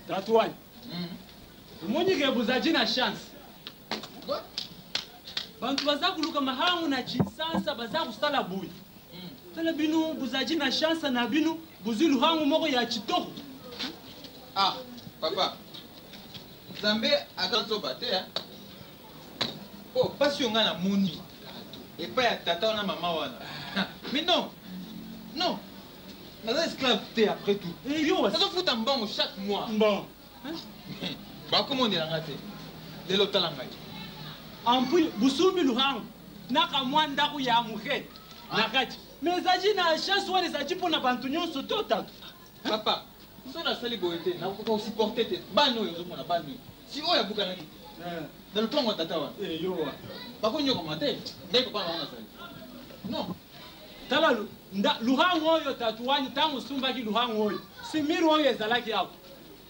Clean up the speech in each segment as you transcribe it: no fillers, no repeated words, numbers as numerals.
Tatu wanyi, omoni ke bozali na chance. Bantu baza kuluka mahangu na chinsansa baza kusala boye. Tala bino bozali na chance na bino bozwi luhangu moko ya chitoko. Ah, papa. Nzambe aza zoba te hein. Oh, pasi oyo ngai namoni epai ya tata wana mama wana. Mais non. Non. Naza esclave te après tout. Eh, yo Nazofuta mbongo chaque mois. Bon. Bakomondela nga te. Lelo tala ngai. En plus, busumbi luhangu na kamwa ndako ya moke na kati. Mais ezali na chance wana ezali mpo na bantu nyonso to tatu. Papa, soki nasali boye te, nakoka kosupporte te. Bana oyo ozomona bana oyo. Si oyo abukanaki te. Na lopango ya tata wana. Eh, yo wa. Bakonyokama te. Ngai papa na bango nazali. Non. Tala luhangu oyo tatu wani ntango osumbaki luhangu oyo simiri oyo ezalaki awa.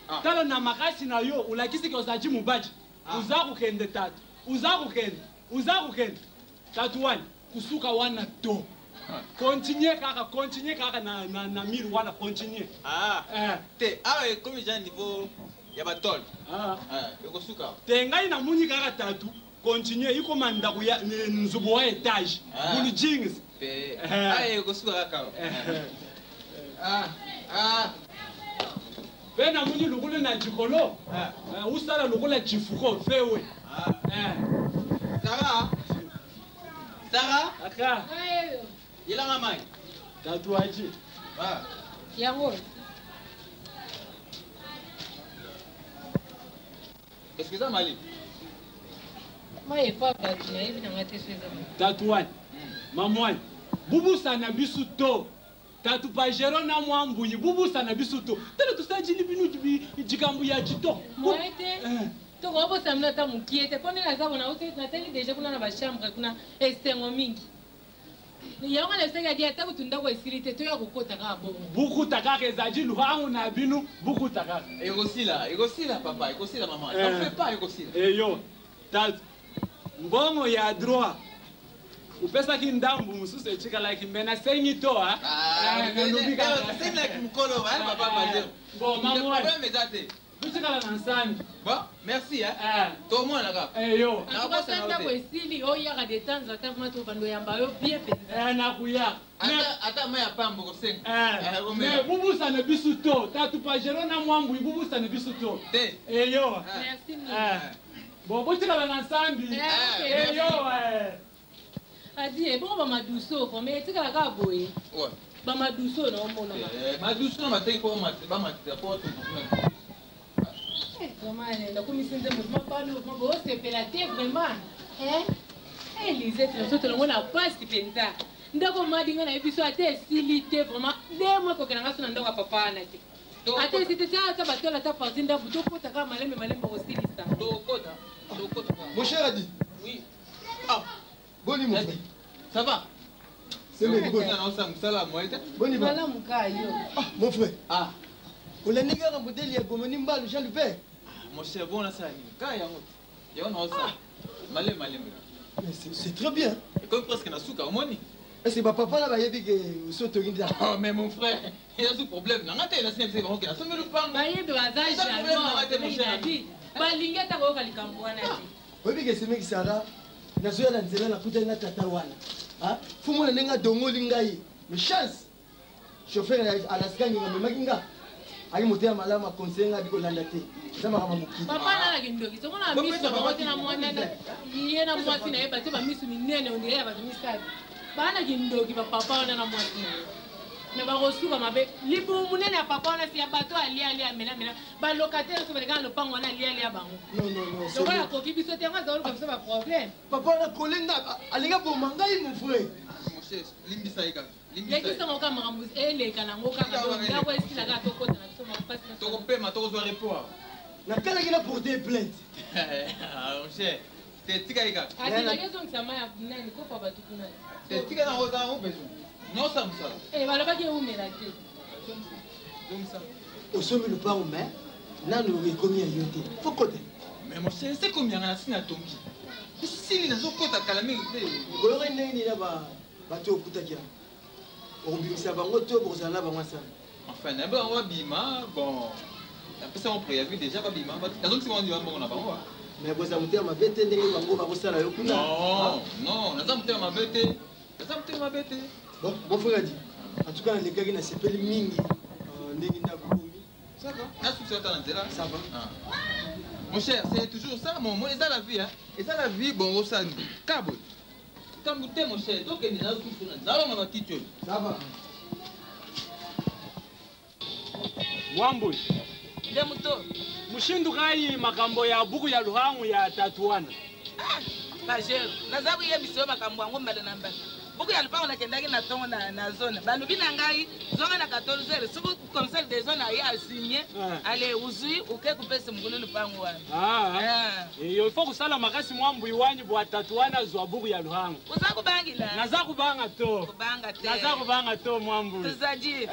Ah. Tala na makasi na yo olakisi ke ozali mobali. Ah. Oza kokende tatu. Oza kokende. Oza kokende. Tatu wani kusuka wana to. Continue kaka, continue kaka na miri wana continue. Ah. Eh. Te, awa ekomi déjà niveau ya batole. Ah. Ah, ekosuka. Te ngai namoni kaka tatu continue ikoma ndako ya nzubu wa etage. Ah. Bulu jeans. Te. Eh. Ah, ekosuka kaka. Eh. Ah. Ah. Pe namoni lokola na jikolo. Ah. Eh, usala lokola chifuko fewe. Ah. Eh. Sarah. Sarah. Aka. Ayo. Yelanga mai. Tatu aji. Ah. Yango. Est-ce que ça mali? Mai epa bato nayebi na nga te so eza mai. Tatu wani. Mamwani. Bubusana bisu to. Tatu pajero na mwambuyi bubusana bisu to. Tala tusajili binu jikambu ya chito. Moye te. Eh. Tokobosana bino ata mokie te mpo nde naza bona natali deja kuna na bachambre kuna esengo mingi. Yango na esaki adi ata kutu ndako esili te toya kokota kaka bongo. Bukuta kaka ezali luhangu na binu bukuta kaka. Ekosila, ekosila papa, ekosila maman. Eh. T'en fais pas ekosila. Eyo. Tatu. Mbongo ya droit. Upesaki ndambu mosusu etikalaki me nasengi to ah. Ah, Eh, nalobi kaka. nasengelaki mokolo, hein, papa Pajero. Bon, maman. Problème eza te. Totikala na nsambi. Bon, merci hein. Eh. Tomona kaka. Eyo. En tout cas, Nakobosana ndako te. esili oyaka de temps en temps vraiment tobanda oyamba yo bien mpenza. Eh, nakuya. Ata ata mai ya pambo kosenga. Eh, Eh, me omela. bubusana bisu to. Tatu pajero na mwambuyi bubusana bisu to. Te. Eyo. Merci mingi. Eh. Bon, botikala na nsambi. Eh, ok. Eyo. Eh. Adi ebongo bamaduso vraiment etikala kaka boye. Ouais. Bamaduso na omona. Eh, madusu na mateki po bamatisa po to. Eh, vraiment nakomisi nzembo vraiment bana vraiment bosepela te vraiment. Eh? Eh, Lisette na biso tolongo na pasi mpenza. Ndako madi nga nayebi biso ata esili te vraiment de moi kokenda nga so na ndako ya papa wana te. Ata esili te tia ata batola ata parti ndako tokota kaka malembe malembe kosilisa. Tokota. Tokota. Mon cher Adi. Oui. Ah, Boni mon frère. Adi. Ça va? C'est le Bon. bon. Mosala moye te. Boni ba. Malamu kaka yo. Ah, mon frère. Ah, Olandi kaka modèle ya Gomoni Mbalu Jean Lubert. mon cher, bon nasala nini? Kaka yango te. Yango naosala. Malembe malembe. Mais c'est très bien. Ekomi presque na suka omoni. Est-ce que ba papa là bayebi ke soto ngi Oh, mais mon frère, il y a ce problème. Nanga te na sina bango ke nasombi lupango. Bayebi baza Eza problème na nga te, mon cher. jaloux. Balingi ata koyoka likambo wana te. Oyebi ke semeki Sara nazoya na nzela nakutani na tata wana. Ah, fumu na ndenge adongoli ngai. Mais chance. Chauffeur Alaska nginga amemaki nga. Aki motema malamu aconseille nga bikolanda te. Eza makambo ya mokili. Papa nalaki ndoki tomona miso bango te na mwana na ye na mwasi na ye batie bamisu minene ondire ya bato misato baanaki ndoki bapapa wana na mwasi na ye me bakosuka mabe libumu monene ya papa wana si ya bato alia alia amela amela balocataire nyonso baleka na lopango wana alia alia bango Non non non. lokola akoki biso te yango azoluka biso baproblème. Papa wana kolenga alinga boma ngai mon frère. Mon cher, limbisa ye kaka. Limbisa ye. Lekisa ngo kaka makambo eleka nango kaka ndako esila kaka tokota na biso mapasi. Tokopema, tokozwa repos awa. Nakalaki na porter plainte. Ah, mon cher, te tika ye kaka. Atikaki ezongisa mai ya nani kopa bato kuna. Te tika na oza na besoin. Nyonso mosala. Eh, balobaki eumela te. Zongisa. Osombi lupango mais nanu ekomi ya yo te. Faut kota. Mais mon cher, c'est combien na sina tongi? Sili nazokota kala mingi te. Oyoki ndenge nini na bato okutaki awa? Okobimisa bango to bokozala na bango ensemble? Enfin, na bango babima, bon. Napesa bango préavis déjà babima. Nazongisi bango nzela mbongo na bango. Mais boza motema mabe te ndenge bango bakosala yo kuna. Non, non, naza motema mabe te. Naza motema mabe te. Bon, mon frère dit, en tout cas nalekaki nasepeli mingi ndenge ndako ekomi. Ça va. Nasuki ata na nzela. Ça va. Ah. Mon cher, c'est toujours ça, mon eza la vie, hein. Eza la vie, bon, osani. Kabo. Kambu te, mon cher. Tokende nasuki na nzala na matiti oyo. Ça va. Mwambui. Nde moto. Mushindu kayi makambo ya buku ya luhangu ya tatuana. Ah, Pajero, naza koyebisa yo makambo yango mbala na mbala. Buku ya lupango nakendaki na ntongo na zone. Balobi na ngai zonga na 14 heures soki commissaire de zone aye asigne, ale uzui uke kopesa mokolo lupango wana. Ah. Iyo il faut kusala makasi mwambui wanyi bwa tatuana zwa buku ya luhangu. Oza kubangila? Naza kubanga to. Kubanga te. Naza kubanga to mwambui. Tozadi.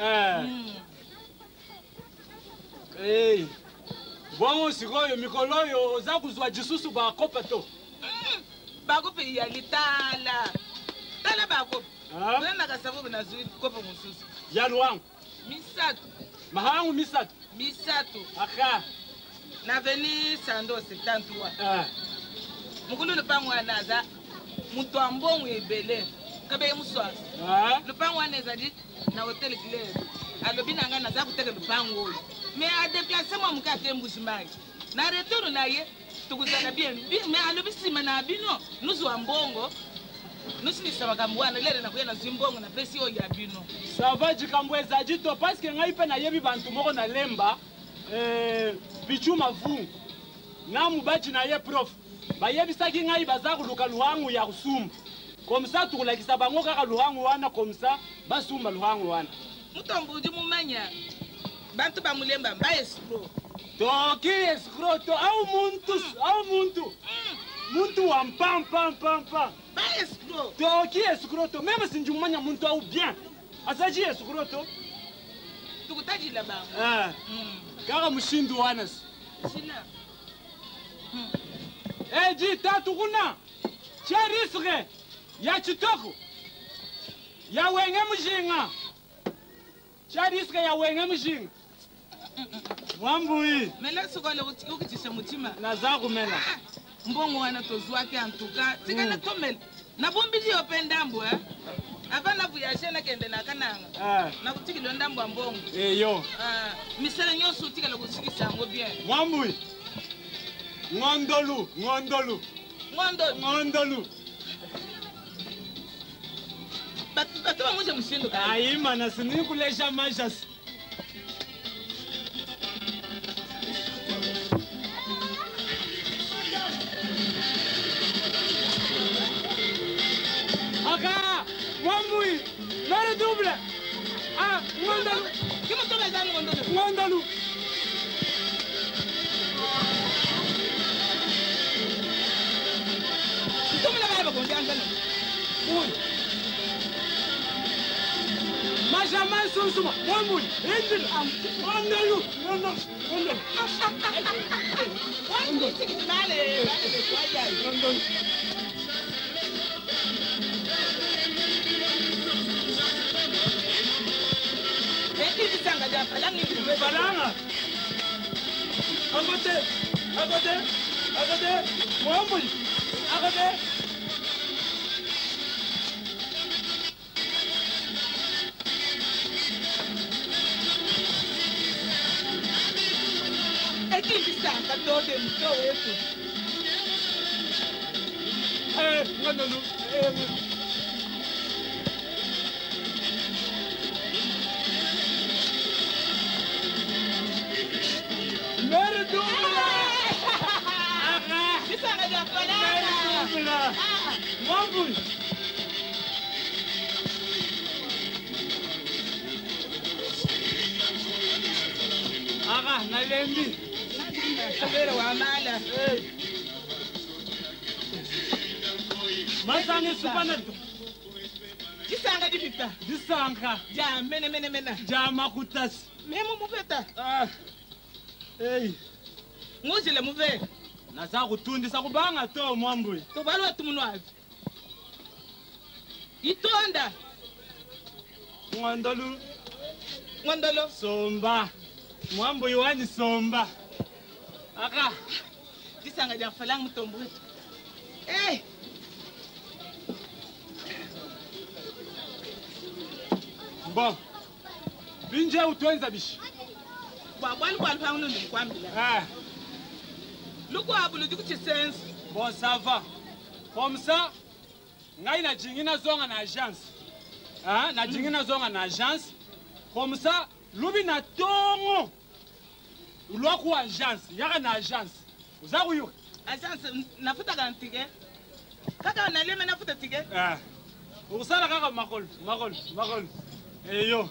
Hey. Bongo sikoyo mikolo oyo oza kozwa lisusu bakopa to. Bakopa eyali tala. Tala bakopa. Kuna na kasavubu nazwi kopa mosusu. Ya lwangu. Misato. Mahangu misato. Misato. Aka. Na veni sando 73. Mokolo lopango wana aza moto ya mbongo ebele. Kabeye moswasi. Lopango wana ezali na hotel Claire. Alobi na ngai naza koteka lopango oyo. Mais a déplacer moi moke ake Mbuji-Mayi. Na retour na ye tokozala bien. Mais alobi nsima na bino nozwa mbongo nosilisa makambo wana lere nakoya nazwi mbongo napesi oyo ya bino. Ça va likambo ezali to parce que ngai mpe nayebi bantu moko na lemba Pichu Mavungu na mobali na ye prof bayebisaki ngai baza koluka luhangu ya kosumba. Comme ça tokolakisa bango kaka luhangu wana comme ça basumba luhangu wana. Mutombo udi mumanya bantu ba mulemba mba escroc. Toki escroc to au muntu au muntu. Muntu wa mpam pam pam pam. Ba escroc. Toki escroc to même si njumanya muntu au bien. Asaji escroc to. Tukutajila bango. Kaka mushindu wana. Sina. Eh ji tatu kuna. Tia risque ya chitoko. Ya wenge mujinga. Tia risque ya wenge mujinga. Mwambui. Mela sokole ukitisha mutima. Naza kumela. Mbongo wana tozwaki en tout cas. Tika na tomela. Na bombili yo pe ndambo eh. Avant na voyager na kende na kananga. Na kutikilo ndambo ya mbongo. Eh yo. Misala nyonso utikala kosikisa yango bien. Mwambui. Ngondolu, ngondolu. Ngondolu. Ngondolu. Bato ba mushindo ka. Ayi mana sini kulesha majas. Aka, mwambui, mere double. Ah, ngondolu. Kimo toba za ngondolu. Ngondolu. Ntomela baya bakonzi anzana. Uy. Majama sunsuma, mwambui, injil, ngondolu, ngondolu, ngondolu. Mwambui, sikiti male, male, ngondolu. Balanga. À côté, à côté, à côté, mwambui, à côté. Ngondolu, Mere double. Mere double. Mwambui. Aka, nalembi. Kabere wa mala. Masanga supana. Disanga dipita. Disanga. Ja mene mene mena. Ja makutasi. Memo mupeta. Ah. Hey. Nguzile muve. Naza kutundisa kubanga to mwambui. Tobalwa tumunwavi. Itonda. Ngondolu. Ngondolo. Somba. Mwambo yohani somba. Aka. Disanga dia mfalangu mutombo wetu. Eh! Bon. Binje utwenza bishi. Bwa bwalu bwa lupangu lundi mukwambila. Eh. Lukwabu ludi kuchisense. Bon, ça va. Comme ça, ngai na jingi nazonga na agence. Hein? Na jingi nazonga na agence. Comme ça, lubi na tongo. Ulwaku agence, yaka na agence. Uza kuyuka. Agence nafutaka ntike. Kaka naleme nafuta tike. Eh. Ukusala kaka makolo, makolo, makolo. Eyo.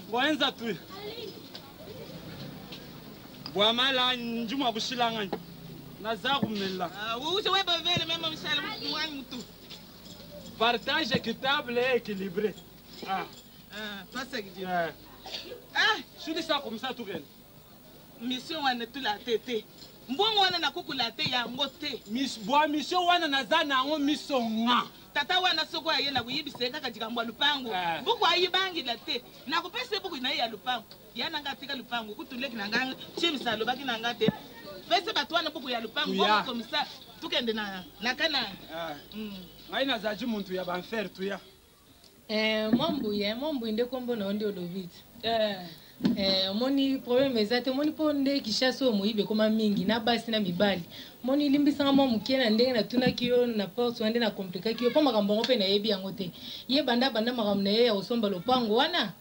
Boenza tu. Bwamala njuma kushilanga. Naza kumela. Ah, uje weba vele mema mshale mwanyi mutu. Partage équitable et équilibré. Ah. Ah, toi c'est que Eh. Ah, Shilisa comme ça tout kene. mission wana tula tete. Mbongo wana nakukula te yango te. Mis bwa mission wana naza nango miso nga. Tata wana soko aye nakuyibisa ye kaka likambo ya lupango. Eh. Buku ayibangila te. Nakopesa ye buku na ye ya lupango. Ya nanga atika lupango kutuleki na nga chimisa alobaki na nga te. Pesa bato wana buku ya lupango Tuya. bongo comme ça tukende na na kana. Eh. Ngai nazaji muntu ya banfer tuya. Eh, mwambuyi mwambuyi nde nkombo na yo nde olobi ti Eh. Eh, omoni problème eza te, omoni mpo nde Kinshasa oyo moyibi ekoma mingi na basi na mibali. Omoni limbisanga mwa moke na ndenge natunaki yo na porte wana, nde nakomplikaki yo mpo makambo yango mpe nayebi yango te. Ye banda banda makambo na ye ya kosomba lopango wana,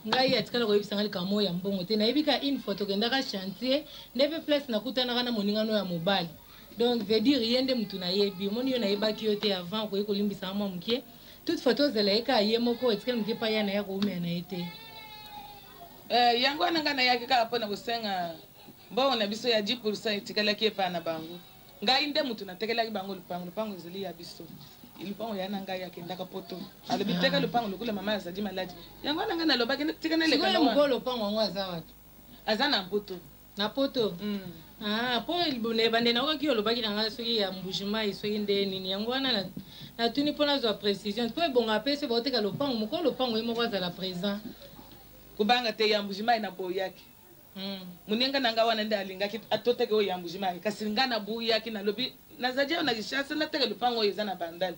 ngai atikala koyebisanga likambo oyo ya mbongo te. Nayebi ka une fois tokendaka chantier nde mpe place nakutanaka na moningano ya mobali, donc veut dire ye nde mutu nayebi. Omoni yo nayebaki yo te avant, okoki kolimbisanga mwa moke. Toutefois tozela ye kaka ye moko, etikali moke mpa ya na ye akoumela na ye te. Eh, yango wana ngai nayaki kaka mpona kosenga mbongo na biso ya 10% etikalaki epai na bango. Ngai nde motu natekelaki bango lupango, lupango ezali ya biso. Lupango ya na ngai akendaka poto. Alobi teka lupango lokola mama azali maladi. Yango wana ngai nalobaki tika naleka Sikoyo na wana. mokolo lopango yango aza wapi? Aza na poto. Na poto? Ah, po ebande naokaki olobaki na ngai soki ya Mbujimai soki nde nini yango wana natuni mpo nazwa précision mpo ebonga mpe soki baoteka lopango mokolo lopango ye moko azala présent. Kobanga te, ya Mbujimai na boyaki. Moninga na ngai wana nde alingaki atotaki oyo ya Mbujimai, kasi ngai nabuyaki, nalobi nazali awa na Kinshasa nateka lopango oyo eza na Bandal.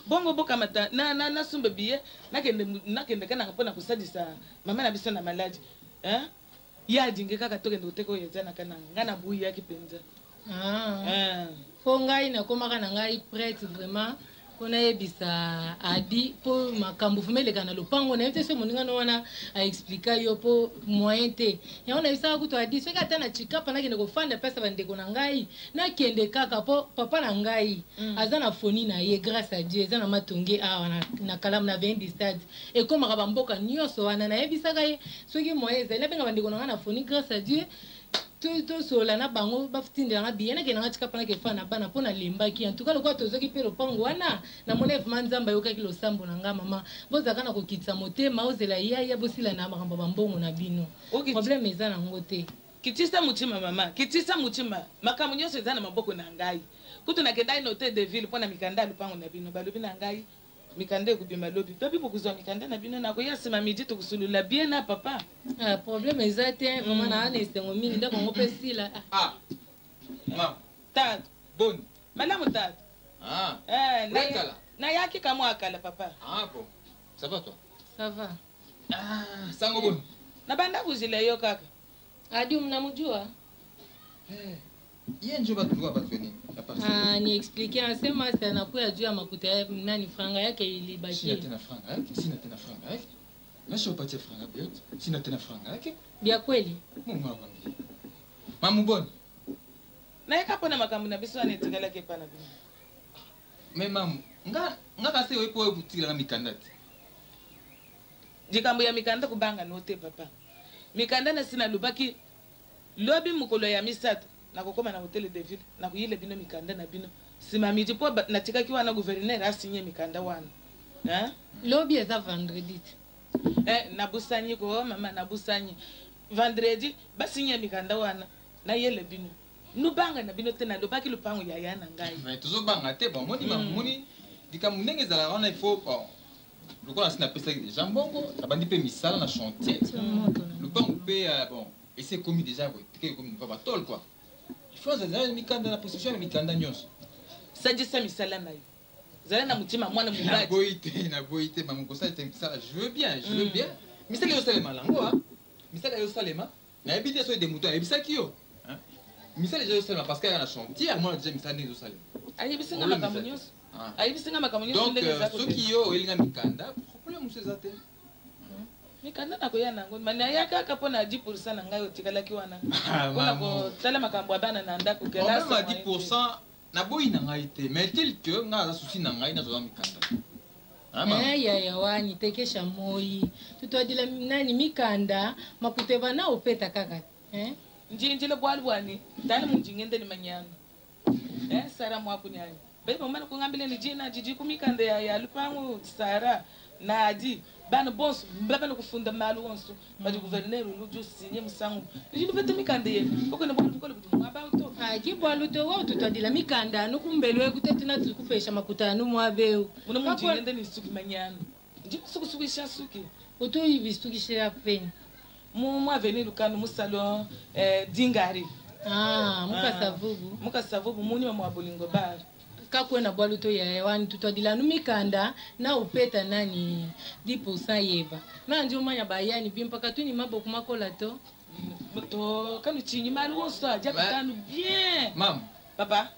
Bongo bokamata na na nasumba billet nakende nakende kananga mpona kosalisa mama na biso na maladi. Hein? Ye alingi kaka tokende koteka oyo eza na kananga. Ngai nabuyaki mpenza. Ah. Eh. Mpo ngai nakomaka na ngai prête vraiment mpo nayebisa Adi mpo makambo fuma eleka na lopango nayebi te soki moningano wana aexplika yo mpo moyen te. Yango nayebisaka kutu Adi soki ata na Chikapa nakende kofanda place ya bandeko na ngai, nakende kaka mpo papa na ngai aza na foni na ye, grâce à Dieu eza na Matonge awa na Kalamu na avenue du stade, ekomaka bamboka nyonso wana. Nayebisaka ye soki moyen ezali nabenga bandeko na ngai na foni, grâce à Dieu tosola na bango batindelanga billet nakende nga Chikapa nake fa na bana mpo nalembaki. En tout cas lokola tozwaki mpe lopango wana, namoni vraiment Nzambe ayokaki losambo na nga. Mama, bozalaka na kokitisa motema, ozela yaya bosila na makambo ya bambongo na bino. Problème eza nango te. Kitisa mutima mama, kitisa mutima. Makambo nyonso eza na maboko na ngai. Kutu nakendaki na hotel de ville mpo na mikanda ya lopango na bino, balobi na ngai mikanda ekobima lobi. Lobi bokozwa mikanda na bino, nakoya nsima midi tokosulula bien na papa. Ah, problème eza te vraiment, naa na esengo mingi, ndako yango mpe sila. Ah, mama. Tata. Boni? Malamu tata. Ah. Eh, Wekala. Nayaki kamwa akala papa. Ah bon. Ça va toi? Ça va. Ah, sango boni? Nabanda kuzila yo kaka. Adi mnamjua? Eh. Ye njo batu tulikuwa batu nini? Ah, ni explique anasema sasa anakuya juu ya makuta ya nani franga yake ilibaki. Sina tena franga yake, sina tena franga yake. Nasha upatie franga yote. Sina tena franga yake. Bya kweli? Mungu akwambie. Mamu boni? Nayeka pona makambo na biso wana etikalaki epa na bino. Mais mamu, nga nga kasi oyepo oyo butikela na mikanda te. Likambo ya mikanda kobanga no te papa. Mikanda na sina lobaki lobi mokolo ya misato nakokoma na hotel de ville nakuyile bino mikanda na bino nsima midi mpo natikaki wana gouverneur asinye mikanda wana. Hein? Lobi eza vendredi te. Eh, nabusani ko mama, nabusani vendredi basinye mikanda wana nayele bino nubanga na bino te, nalobaki lupango ya ya na ngai. Mais tozobanga te, bon, moni mamu, moni likambo ndenge ezalaka wana, il faut bon lokola nasi napesaki déjà mbongo, nabandi mpe misala na chantier, lupango mpe bon. Esi ekomi déjà boye, teke ekomi niveau ba tôle quoi. Il faut azala mikanda na possession ya mikanda nyonso. Sadisa misala na yo. Zala na mutima mwana mobali. Naboyi te, naboyi te, maman kosala te misala, je veux bien, je veux bien. Misala ezosalema nango ah. Misala ezosalema, nayebi te soki de moto ayebisaki yo. Hein? Misala eza ezosalema parce que aya na chantier, amona déjà misala ndenge ezosalema. Ayebisi nga makambo nyonso. Ah. Ayebisi nga makambo nyonso Donc ndenge eza kokende. soki yo oyelinga mikanda, problème mosusu eza te. Mikanda nakoya na yango, mais naya kaka mpo na 10% na ngai otikalaki wana. Ah, Mpo na maman. kotala makambo ya bana na ndako, Problème kelasi, ya moyen te. 10% naboyi na ngai te, mais tel que ngai aza souci na ngai nazwa mikanda. Hein, maman? Eh, yaya wani tekesha moi tutwadila nani mikanda makuteva na upeta kaka eh? Njinjile bwali bwani tani munjingende ni manyano eh, Sara mwakunyanya bebe mwana kungambile ni jina jiji kumikanda ya, ya lupangu Sara na adi bana bonso mbabana kufunda malu onso badi gouverneur luju sinye musangu njini vete mikanda ye poko ne bwali bukole budu mwaba uto Ah, kibwalu to wa tutwadila mikanda anu kumbelwe kutetuna tukupesha makuta anu mwabeu muna munjingende ni suki manyano njini suku suku isha suki utoyivisukishira peni mu mu avenue Lukano mu salon eh, Dingari. Ah, mukasavubu. Ah, mukasavubu munyuma mwa bolingo bar. Kakwena bwalu to yaya wani tutwadila anu mikanda na upeta nani 10% yeba na ndio manya bayani bimpaka tuni maboko makola to to kanu chinyi mali wonso aja kanu bien. Mam. Papa.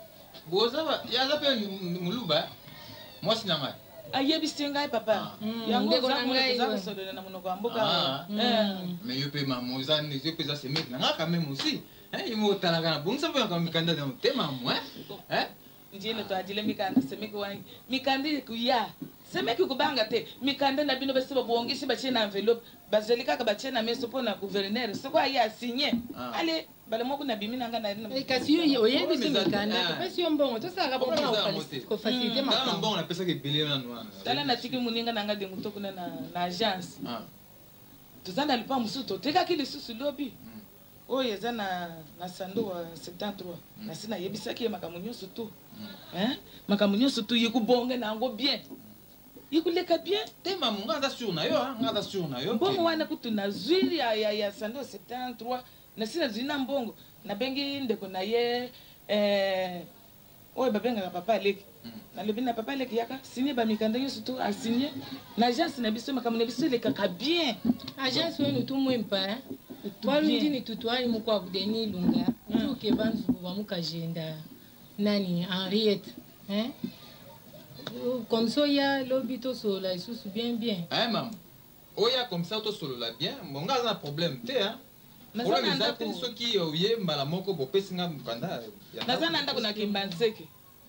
Boza ba ya za pe muluba. Mwasi na ngai. Ayebisi ngai papa. Yango Ndeko oza na komona ngai, toza we. kosolola na monoko ya mboka. Ah. Eh. Mais yo pe maman oza yo pe za semeki na ngai quand même aussi. Hein, yo otalaka na bongisa mpe na mikanda na motema mo, hein? Hein? Njino twajile mikanda semeki wangi. Mikanda ikuya. Semeki kubanga te. Mikanda na bino basi babongisi batie na enveloppe. Bazali kaka batie na meso mpo na gouverneur. Soko aye asigné. Ah. Ale bala moko na bimi na nga na Eh, kasi yo oyebisi mikanda Ah. topesi yo mbongo tosalaka Problème mpona eza yango te. kofacilite Tala na makambo mbongo napesaki ebele nanu wana. Tala natiki moninga na nga de moto kuna na, na agence. Ah. Toza na lupango mosusu totekaki lisusu lobi. Oyo eza na, na sando wa 73. Nasi nayebisaki ye makambo nyonso tu. Hein? Makambo nyonso tu ye kubonge na yango bien. Ye kuleka bien. Te mamu nga aza sur na yo, hein? Nga aza sur na yo. Mbongo wana kutu nazwi ya, ya, ya sando 73. Nasi nazwi na mbongo. Nabengi ndeko na ye eh, oyo babengaka papa aleki. Nalobi na papa aleki yaka signe ba mikanda nyonso tu asigne na agence na biso makambo na biso elekaka bien. Agence wenu tumwimpa eh? Bwalu ndini tutwali mukwabu Denis Ilunga utuke banzubu bamukajenda nani Henriette hein? Comme ça ya lobi tosolola lisusu bien bien. Hein maman? Oya comme ça tosolola bien. Bon nga aza na problème te, hein? Naza Problème na eza te ndako. soki oye mbala moko bopesi nga mokanda ya Naza na ndako na Kimbanseke.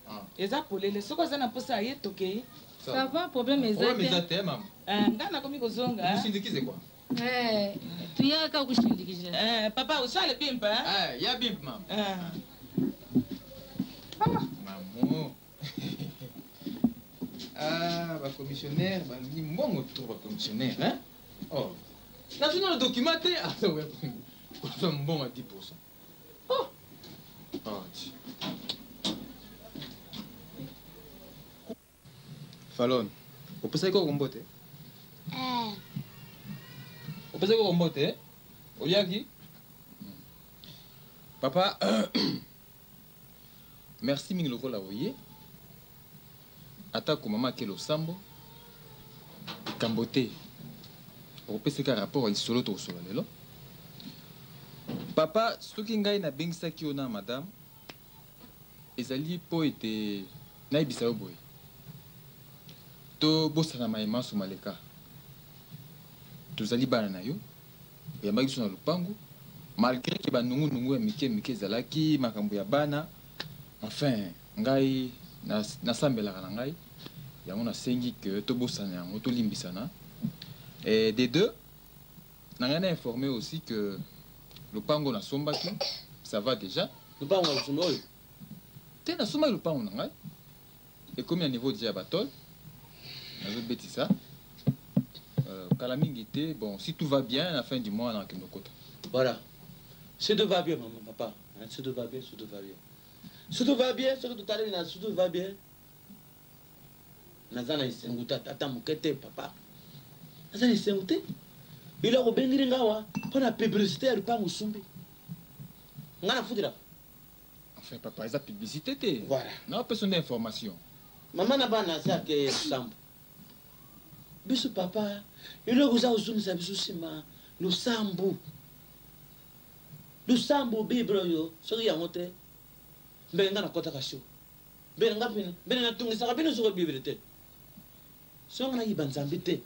Ah. Eza polele soki oza na mposa aye tokei. Ça va, problème eza Problème eza te. te maman. Eh, nga nakomi kozonga. Musindikize quoi. Eh, tuyaka kushindikisha. Eh, papa usale bimpa hein? Ah, ya bimpa mama. Ah. Maman. Ah, ba commissionnaire, ba ni mbongo trop ba commissionnaire, hein? Oh. Nazwi nano document te. Ah, ouais. Kozwa mbongo ya 10%. Oh. Oh, ti. Falon, opesaki koko mbote? Eh. Opesaki koko mbote? Oliaki? Papa, merci mingi lokola oye. Atako mama ake losambo, likambo te. Okopesaka rapport ya lisolo tokosolola lelo. Papa, soki ngai nabengisaki yo na madame, ezali po ete nayebisa yo boye. Tobosana maye manso maleka. Tozali bana na yo, oyambaki biso na lopango, malgré ke banungunungu ya mike mike ezalaki makambo ya bana. Enfin, ngai nasambelaka na ngai, yango nasengi ke tobosana yango, tolimbisana. Et des deux, na ngai na informé aussi que lopango nasombaki, ça va déjà. Lopango ya kosomba oyo? Te, nasombaki lopango na ngai. Ekomi na niveau déjà ya batole. Nazobetisa. Kala mingi te, bon, si tout va bien, à la fin du mois, nakende kokota. Voilà. Si tout va bien, maman, papa. Hein, si tout va bien, si tout va bien. Si tout va bien, soki totaleli na si tout va bien. Naza na esengo te, ata moke te, papa. Naza na esengo te. Biloko obengeli nga awa mpo na publicité ya lupango osombi. Nga nafutelaka. Enfin papa, eza publicité te. Voilà. Naopesa nde information. Mama na bana aza ake losambo. Biso papa, eloko eza kozongisa biso nsima losambo. Losambo Bible oyo soki yango te mbele nga nakɔtaka sho. Mbele nga mbele natungisaka bino soki Bible te. Soki nga nayiba Nzambe te.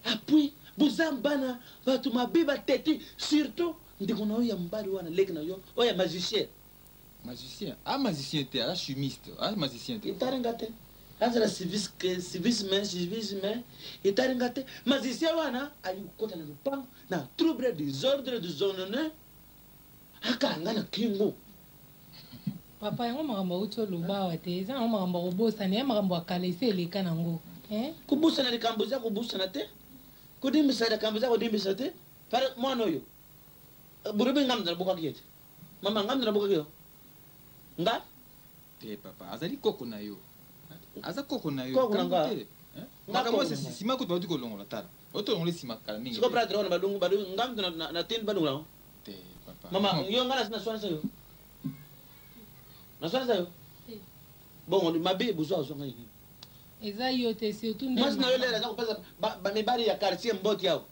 Apui boza bana bato mabe bateti surtout ndeko na yo ya mobali wana leki na yo oyo ya magicien. Magicien? Ah magicien te, aza chimiste, aza magicien te. Etali nga te. Azala civisme, civisme, civisme, etali nga te. Magicien wana ayi kokota na lopango na trouble, desordre, désordonné, akanga na kingo. Papa yango makambo awuti oloba awa te eza nango makambo ya kobosana ya makambo ya kala esi eleka nango eh? Kobosana likambo eza kobosana te, kodimbisa likambo eza kodimbisa te. Pare mwana oyo bolobi nga moto nabokaki ye te. Mama nga moto nabokaki yo nga? Te papa, azali koko na yo. Aza koko na yo. Koko na nga. Makambo oyo sima kutu bauti kolongola tala. Bauti kolongola sima kala mingi. Siko prêtre wana balungu balungu nga moto natindi balungola yango. Te papa. Mama yo nga naswanisa yo. Naswanisa yo. Bongo mabe bozwa azwa ngai nini? Eza yo te surtout nde. Mwasi na yo lelo aza kopesa ba mibali ya quartier mbote awa.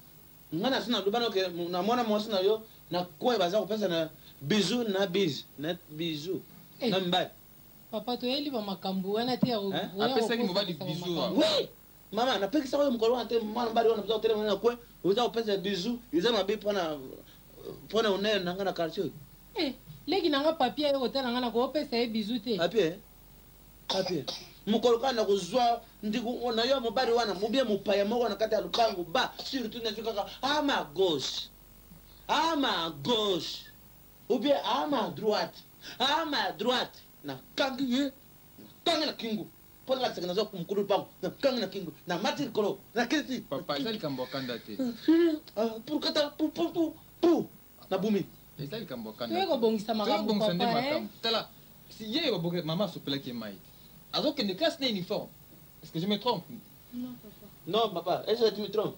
Nga nasi naloba na ke na mwana mwasi na yo na coin baza kopesa na bisou na bise na bisou na mibali. Papa toyeli ba makambu wana te ya Apesaki mobali bisou wa. Oui mama napekisaka yo mokolo wana te mwana mobali wana oza kotelema na coin oza kopesa bisou eza mabe pona pona honneur na nga na quartier oyo. Eh leki na nga papy aye kotala nga nakopesa ye bisou te. Papy Papy mokolo kaka nakozwa ndeko na yo ya mobali wana mobie mopaya moko na kati ya lopango ba surtout nazwi kaka a ma gauche a ma gauche ou bien a ma droite a ma droite nakangi ye nakangi na kingo mpo nalakisaka nazwa mokolo lopango nakangi na kingo namati likolo nakiti. Papa eza likambo ya kanda te. Pour kata pour pour pour pour nabumi. Eza likambo ya kanda. Toye kobongisa makambo Toye kobongisa nde papa eh. makambo. Tala si ye baboke mama asopelaki ye mai te. Azokende classe na uniforme. Est-ce que je me trompe? Non papa. Non papa, est-ce que tu me trompes?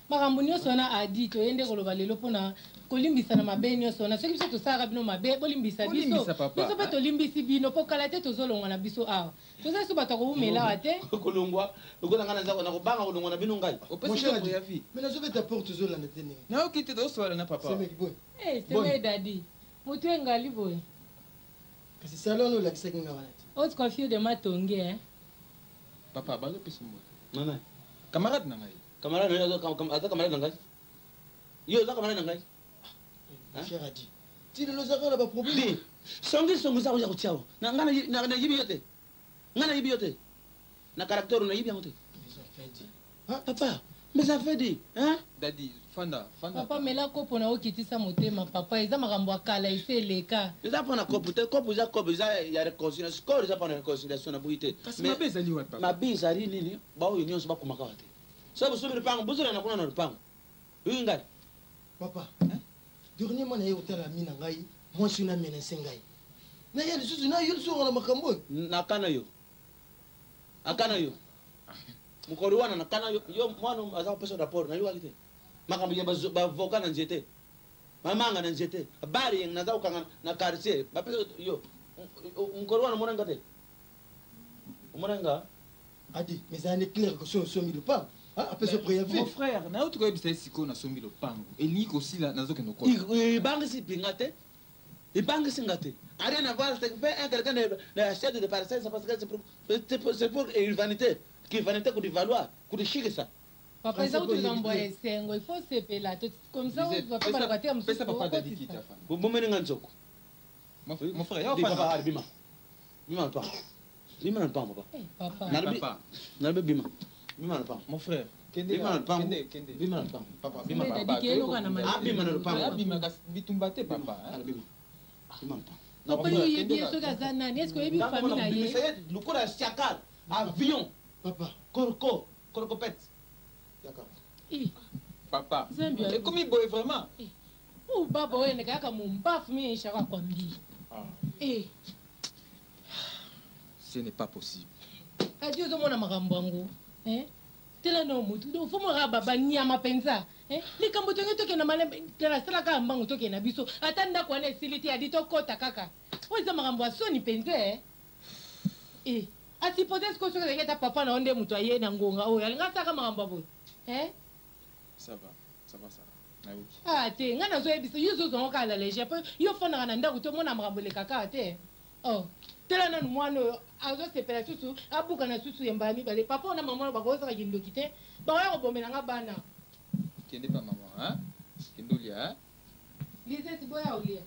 Makambo nyonso wana adi toye nde koloba lelo mpona kolimbisa na mabe nyonso wana. Soki biso tosalaka bino mabe, bolimbisa biso. Bolimbisa, papa. Biso mpe tolimbisi bino mpo kala te tozolongwa na biso awa. Toza so bato ya kowumela awa te. Kolongwa, lokola ngai naza nakobanga kolongwa na bino ngai. Opesi biso préavis. Mais nazobeta porte ozolanda te ndenge. Nayoki te tozosola na papa. Semeki boye. Eh, semeki dadi. Motu engali boye. Kasi salon olakisaki nga wana te. Haute coiffure de Matonge, hein. Papa, bazopesa mbote. Nana. Camarade na ngai. Camarade na yo aza camarade na ngai. Yo oza camarade na ngai. Mon cher Adi. Ti lelo ozaka na ba problème. Songi songi za koya kotia wa. Na nga na na yibi yo te. Nga na yibi yo te. Na caractère na yibi yango te. Papa, mais ça fait dit, hein? Daddy, fanda, fanda. Papa mela kopo na okitisa motema papa eza makambo ya kala esi eleka. Eza pona kopo te, kopo eza kopo eza ya réconciliation. Kopo eza pona réconciliation na boyi te. Kasi mabe ezali wapi papa? Mabe ezali nini? Baoyo nyonso bakomaka wa te. Soki bosomi lopango, bozolanda kuna na lopango. Oyo ngai. Papa, dernièrement naye kotala ami na ngai, mwasi oyo na menace ngai. Naya lisusu, na yo lisusu na makambo oyo. Nakana yo. Akana yo. Mokolo wana nakana yo, yo mwana aza kopesa rapport, nayokaki te. Makambo ya bavoka na nzete. Bamanga na nzete. Bari yeng naza kokanga na quartier, bapesa yo. Mokolo wana omona nga te. Omona nga? Adi, mais ça est clair que soki osombi lopango. Ah, apesa préavis. Mon frère, nauti koyebisa ye sikoyo nasombi lopango. Elingi kosila nazokende kokota. Ebangisi pinga te. Ebangisi nga te. Rien à voir, c'est fait un quelqu'un de achète de parcelle, c'est parce que c'est pour une vanité. Qui vanité pour du valoir, pour du chic ça. Papa, eza kutu likambo ya esengo, il faut sepela. Comme ça, papa baloba te ya mosusu, Pesa papa Dadi okotisa. kiti afana. Bomoni nga nzoko. Mon frère, ya Di papa, ofana. allez, bima. Bima na lopango. Bima na lopango, papa. Eh, papa. Nalobi, Papa. nalobi bima. Bima na lopango. Mon frère, kende Bima na lopango. kende, kende. Bima na lopango. Papa, Bima papa, na Dadi, kende oka na Ah, bima na lopango. Abima kasi bitumba te papa. Allez, bima. Bima na lopango. Papa, yo oyebi ye soki aza nani? Est-ce que oyebi famille na ye? Lokola chacal, avion. Papa. Korko, korkopet. D'accord. Eh, Papa. Nzambe ya- Ekomi boye vraiment. Oh, baba oyo endeka kaka mombafu mi eyeshaka kwambi. Ah. Eh, Ce n'est pas possible. Adi ozomona makambo yango. Eh? Tala no mutu donc faut mora baba nyama penza eh likambo tonge tokenda malembe tala sala kaka mbangu tokenda biso ata ndako wana esili te adi tokota kaka oyo eza makambo ya soni penza eh eh a supposer sikoyo soki ezalaki ata papa na yo nde moto aye na ngonga oyo alinga asalaka makambo ya boye eh Ça va, ça va Sarah. Nayoki. Ah te ngai nazoyebisa yo ozozwa yango kaka la légère mpo yo ofandaka na ndako te omona makambo eleka kaka te Oh tala nanu mwana oyo azosepela susu abukana susu ya mbala mibale papa oyo na mama oyo bakozaka kindoki te bakoya kobomela nga bana. Kende pa maman hein kende olia hein. Lisette boya olia.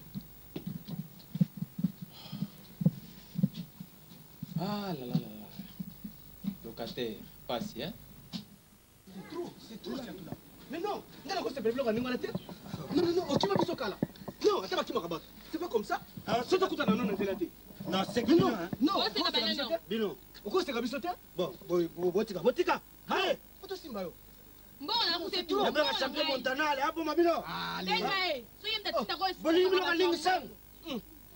Ah la la la la locataire pasi hein. C'est trop, c'est trop Siatula. Mais non, nga nakosepela biloko ya ndenge wana te. Non, non, non, okima biso kala. Non, ata bakimaka bato. C'est pas comme ça. Soki tokutana nano na nzela te. Non, c'est Mais non, non, Boseka okoseka biso banano. te. Bino. Okoseka biso te. Bon, bo- botika, botika. Allez. Faut tosimba yo. Mbongo na kuta trop. Nabenga champion Montana, allez, aboma bino. Benga ye. Soki ye mutu atinda ko Bolingi biloko ya lingi sang.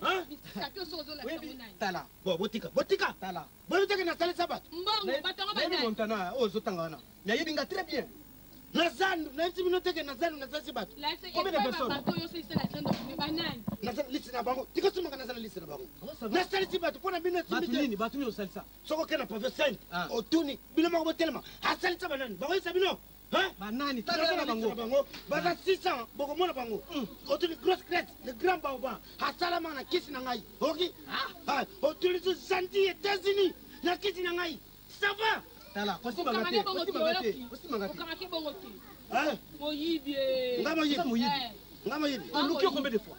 Hein? Misapi oyo soki ozolakisa ngo nani. Tala, Bon, botika, botika. tala. Boyebi te ke nasalisa bato. Mbongo bato yango Nayebi banani. Montana oyo ozotanga wana. Nayebi nga très bien. Na zandu, nayebisi bino te ke na zandu nasalisi bato. Combien de personnes? Bato oyo osalisa na zando banani. Nasala liste na bango. Tika somaka nasala liste na bango. Oh, ça va. Nasalisi bato mpo na bino Bato esimbi te. nini, bato nini osalisa? Soki okende na pavio 5 Ah. otuni bino moko botelema asalisa banani bakoyisa bino Hein? Banani, tala Naza na na bango. bango baza 600 bokomona bango otuni grosse crête le grand baoba asalama na kisi na ngai oki Ah, otuni so gentil états-unis na kisi na ngai ça va Tala, kosimba nga te, Okanga kosimba nga te, kosimba nga te. Okangaki bongo te. Hein? Moyibi. eh. nga moyibi Oza moyibi. Eh. nga moyibi Toluki yo combien de fois?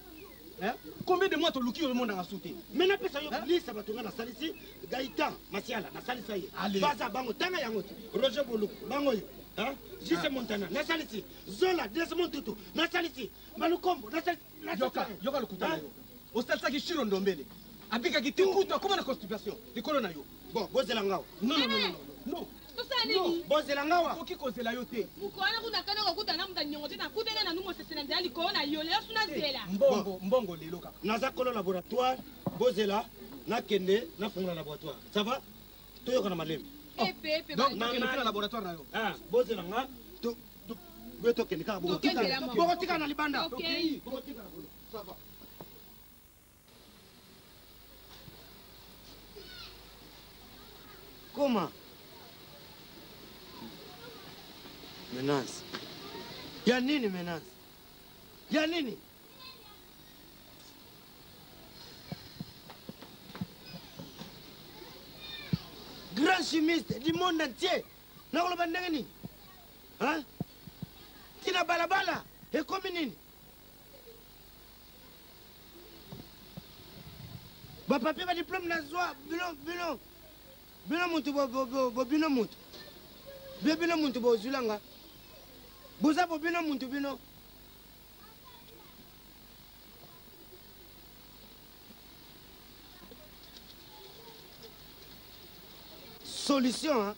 Hein? Combien de mois toluki yo omonaka su te? me napesa yo Hein? lisa bato nga nasalisi gaitan masiala nasalisa ye Allez. baza bango tanga yango te roger boluku bango oyo Hein? jise montana nasalisi zola desmond tutu nasalisi malukombo nasalisi Yoka, yoka lokuta na yo. Osalisaki Shiro Ndombele. Abikaki te kutu akoma na constipation likolo na yo. bon bozela ngawa Non, non, non, non, non. Tosala nini? bozela ngawa Okoki kozela yo te. Mokolo wana kuna kanda kokuta na mutu anyongo te nakutana na numo sese na nzela likolo na yo lelo suna nzela. Mbongo, mbongo lelo kaka. naza kolo laboratoire bozela nakende nafungola laboratoire ça va toyoka na malembe Epe epe. Donc, Na- tokende na- mpe na laboratoire na yo. Ah, bozela nga boye tokende kaka Tokendela moko. bokotika na libanda Okay. Bokotika na bolo. Ça va. Comment Menace. Ya nini menace? Ya nini? Grand chimiste du monde entier. Nakoloba ndenge nini? Hein? Tina balabala ekomi nini? Bapapier ba diplôme nazwa bino bino bino mutu bobino mutu bie bino mutu bozwilanga boza bobino mutu bino solution hein?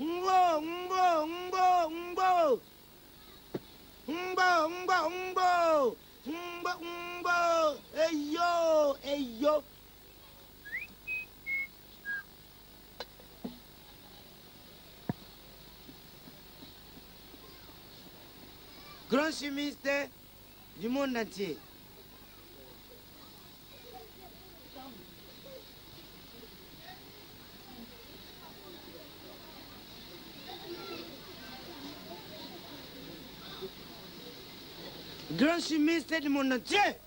Ngo, ngo, ngo, ngo. Ngo, ngo, ngo. Ngo, ngo. Eyo, eyo. Grand chimiste du monde entier. Grand chimiste du monde entier.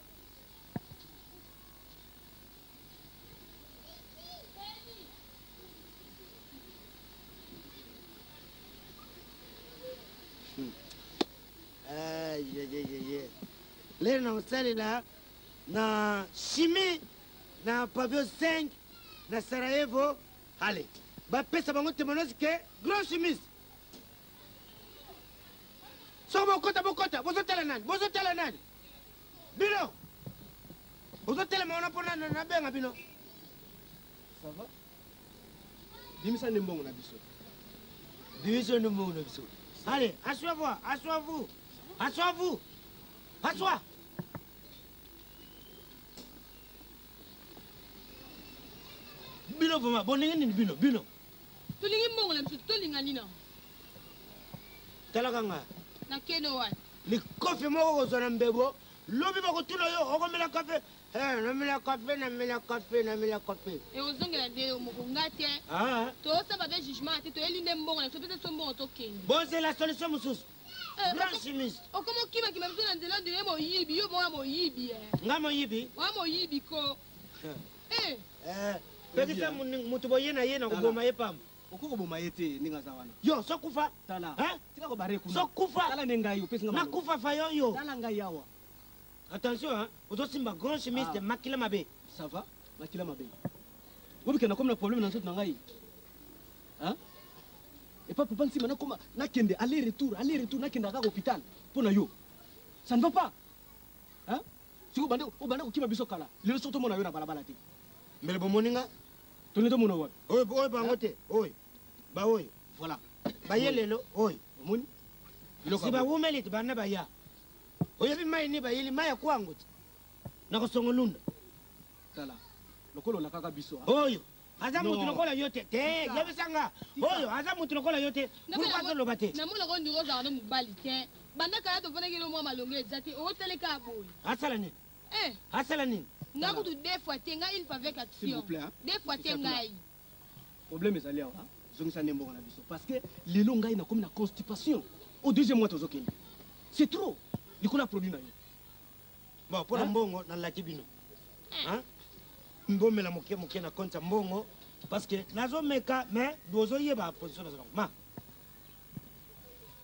Aïe, aïe, aïe, aïe. Lelo nakosalela na chimie na pavio 5 na Sarajevo. Allez, bapesa bango témoignage ke grand chimiste. Soki bokota bokota bozotala nani bozotala nani bino bozotelema wana mpona nabenga bino Ça va? Bimisa nde mbongo na biso. biso nde mbongo na biso. Allez, assois-vous, assois-vous. Assois-vous. Assois. Bino vraiment, bolingi nini bino, bino. Tolingi mbongo na biso, tolinga nini? Talaka nga. Nakende wapi? Likofi moko kozwa na mbebo, lobi bakotuna yo okomela kafe. Eh, namela kafe, namela kafe, namela kafe. Ekozongela nde yo moko nga te. Ah. Tosala mpe jugement te, toyeli nde mbongo na biso, pesa biso mbongo tokende. Bozela solution mosusu. Eh, Grand chimiste. Okoma okimakima biso na nzela ondire moyibi, yo moko moyibi. Eh. Nga moyibi? Wa moyibi ko. Eh. Eh, pekisa moto boye na ye na koboma ye pamba. Okoki koboma ye te ndenge aza wana. Yo sokufa. Tala. Hein? Tika kobare kuna. Sokufa. Tala nde ngai opesi nga maloba. Nakufa fayo yo. Tala ngai awa. Attention hein, ozosimba grand chimiste Ah. makila mabe. Ça va? Makila mabe. Obike nakomi na problème na nzoto na ngai. Hein? Epa papa nsima nakoma nakende aller retour, aller retour nakende kaka hôpital mpo na yo. Ça ne va pas. Hein? Sikoyo obanda obanda kokima biso kala. Lelo soki tomona yo na balabala te. Mbele bomoni nga? Tolingi tomona wapi? Oyo oyo bango te, oyo. Ba oyo. Voilà. Baye lelo oyo. Omoni? Si bawumeli te bana baya. Oyebi mai ni bayeli mai ya kwango te. Nakosongo lunda. Tala. Lokola olakaka biso. ah. Oyo. Aza Non. mutu lokola yo te. Te, Tika. yebisa nga. Oyo aza mutu lokola yo te. Pourquoi azoloba te? Namonaka ondire ozalaka no mobali te. Banda kala tofandaki no mwa malongo eza te, oteleka boye. Asala nini? Eh, Asala nini? nga kutu deux fois te, ngai une fois avec S'il action. vous plaît, hein. Deux fois te C'est ça, ngai. Problème ezali awa. Zongisa nde mbongo na biso parce que lelo ngai nakomi na constipation. Au deuxième mois tozokende. C'est trop. Likolo ya produit na yo. Bon, mpo na mbongo nalaki bino. Hein? Mbomela moke moke na compte ya mbongo parce que nazomeka mais bozoyeba position nazo nango. Ma,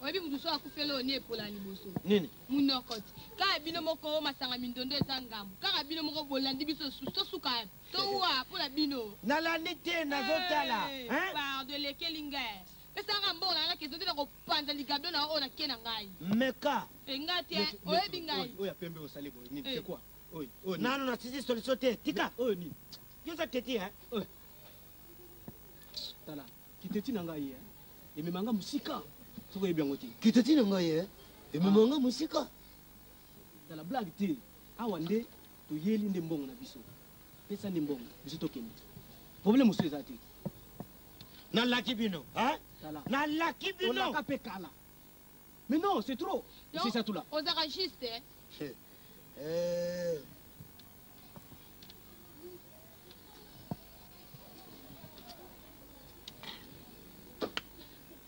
Oyebi mutu so akufeli oyo ni epola ya liboso. nini? Munoko ti. Kaka bino moko oyo masanga mindondo eza ngambo. Kaka bino moko bolandi biso susu tosuka towa mpo na bino. Nalandi te nazotala. Eh, Hein? Pardon elekeli ngai. Pesanga mbongo na ngai question te na kopanza ligablo na oyo nake na ngai. Meka. E ngai te oyebi ngai. Oyo ya pembe osali boye nini? Eh. C'est quoi? Oyo oyo nini? Nano nasisi solution te. Tika. Oyo nini? Yo oza teti hein? Oyo. Tala, kiteti na ngai hein. Ememanga mosika. Soki oyebi yango te. Kiteti na ngai hein? Ememanga mosika. Tala blague te. Awa nde toyeli nde mbongo na biso. Pesa nde mbongo biso tokende. Problème mosusu eza te. Nalaki bino, hein? Tala. Nalaki bino. Olaka pe kala. Mais non, c'est trop. Donc, C'est ça tout là. ozalaka juste eh. Eh.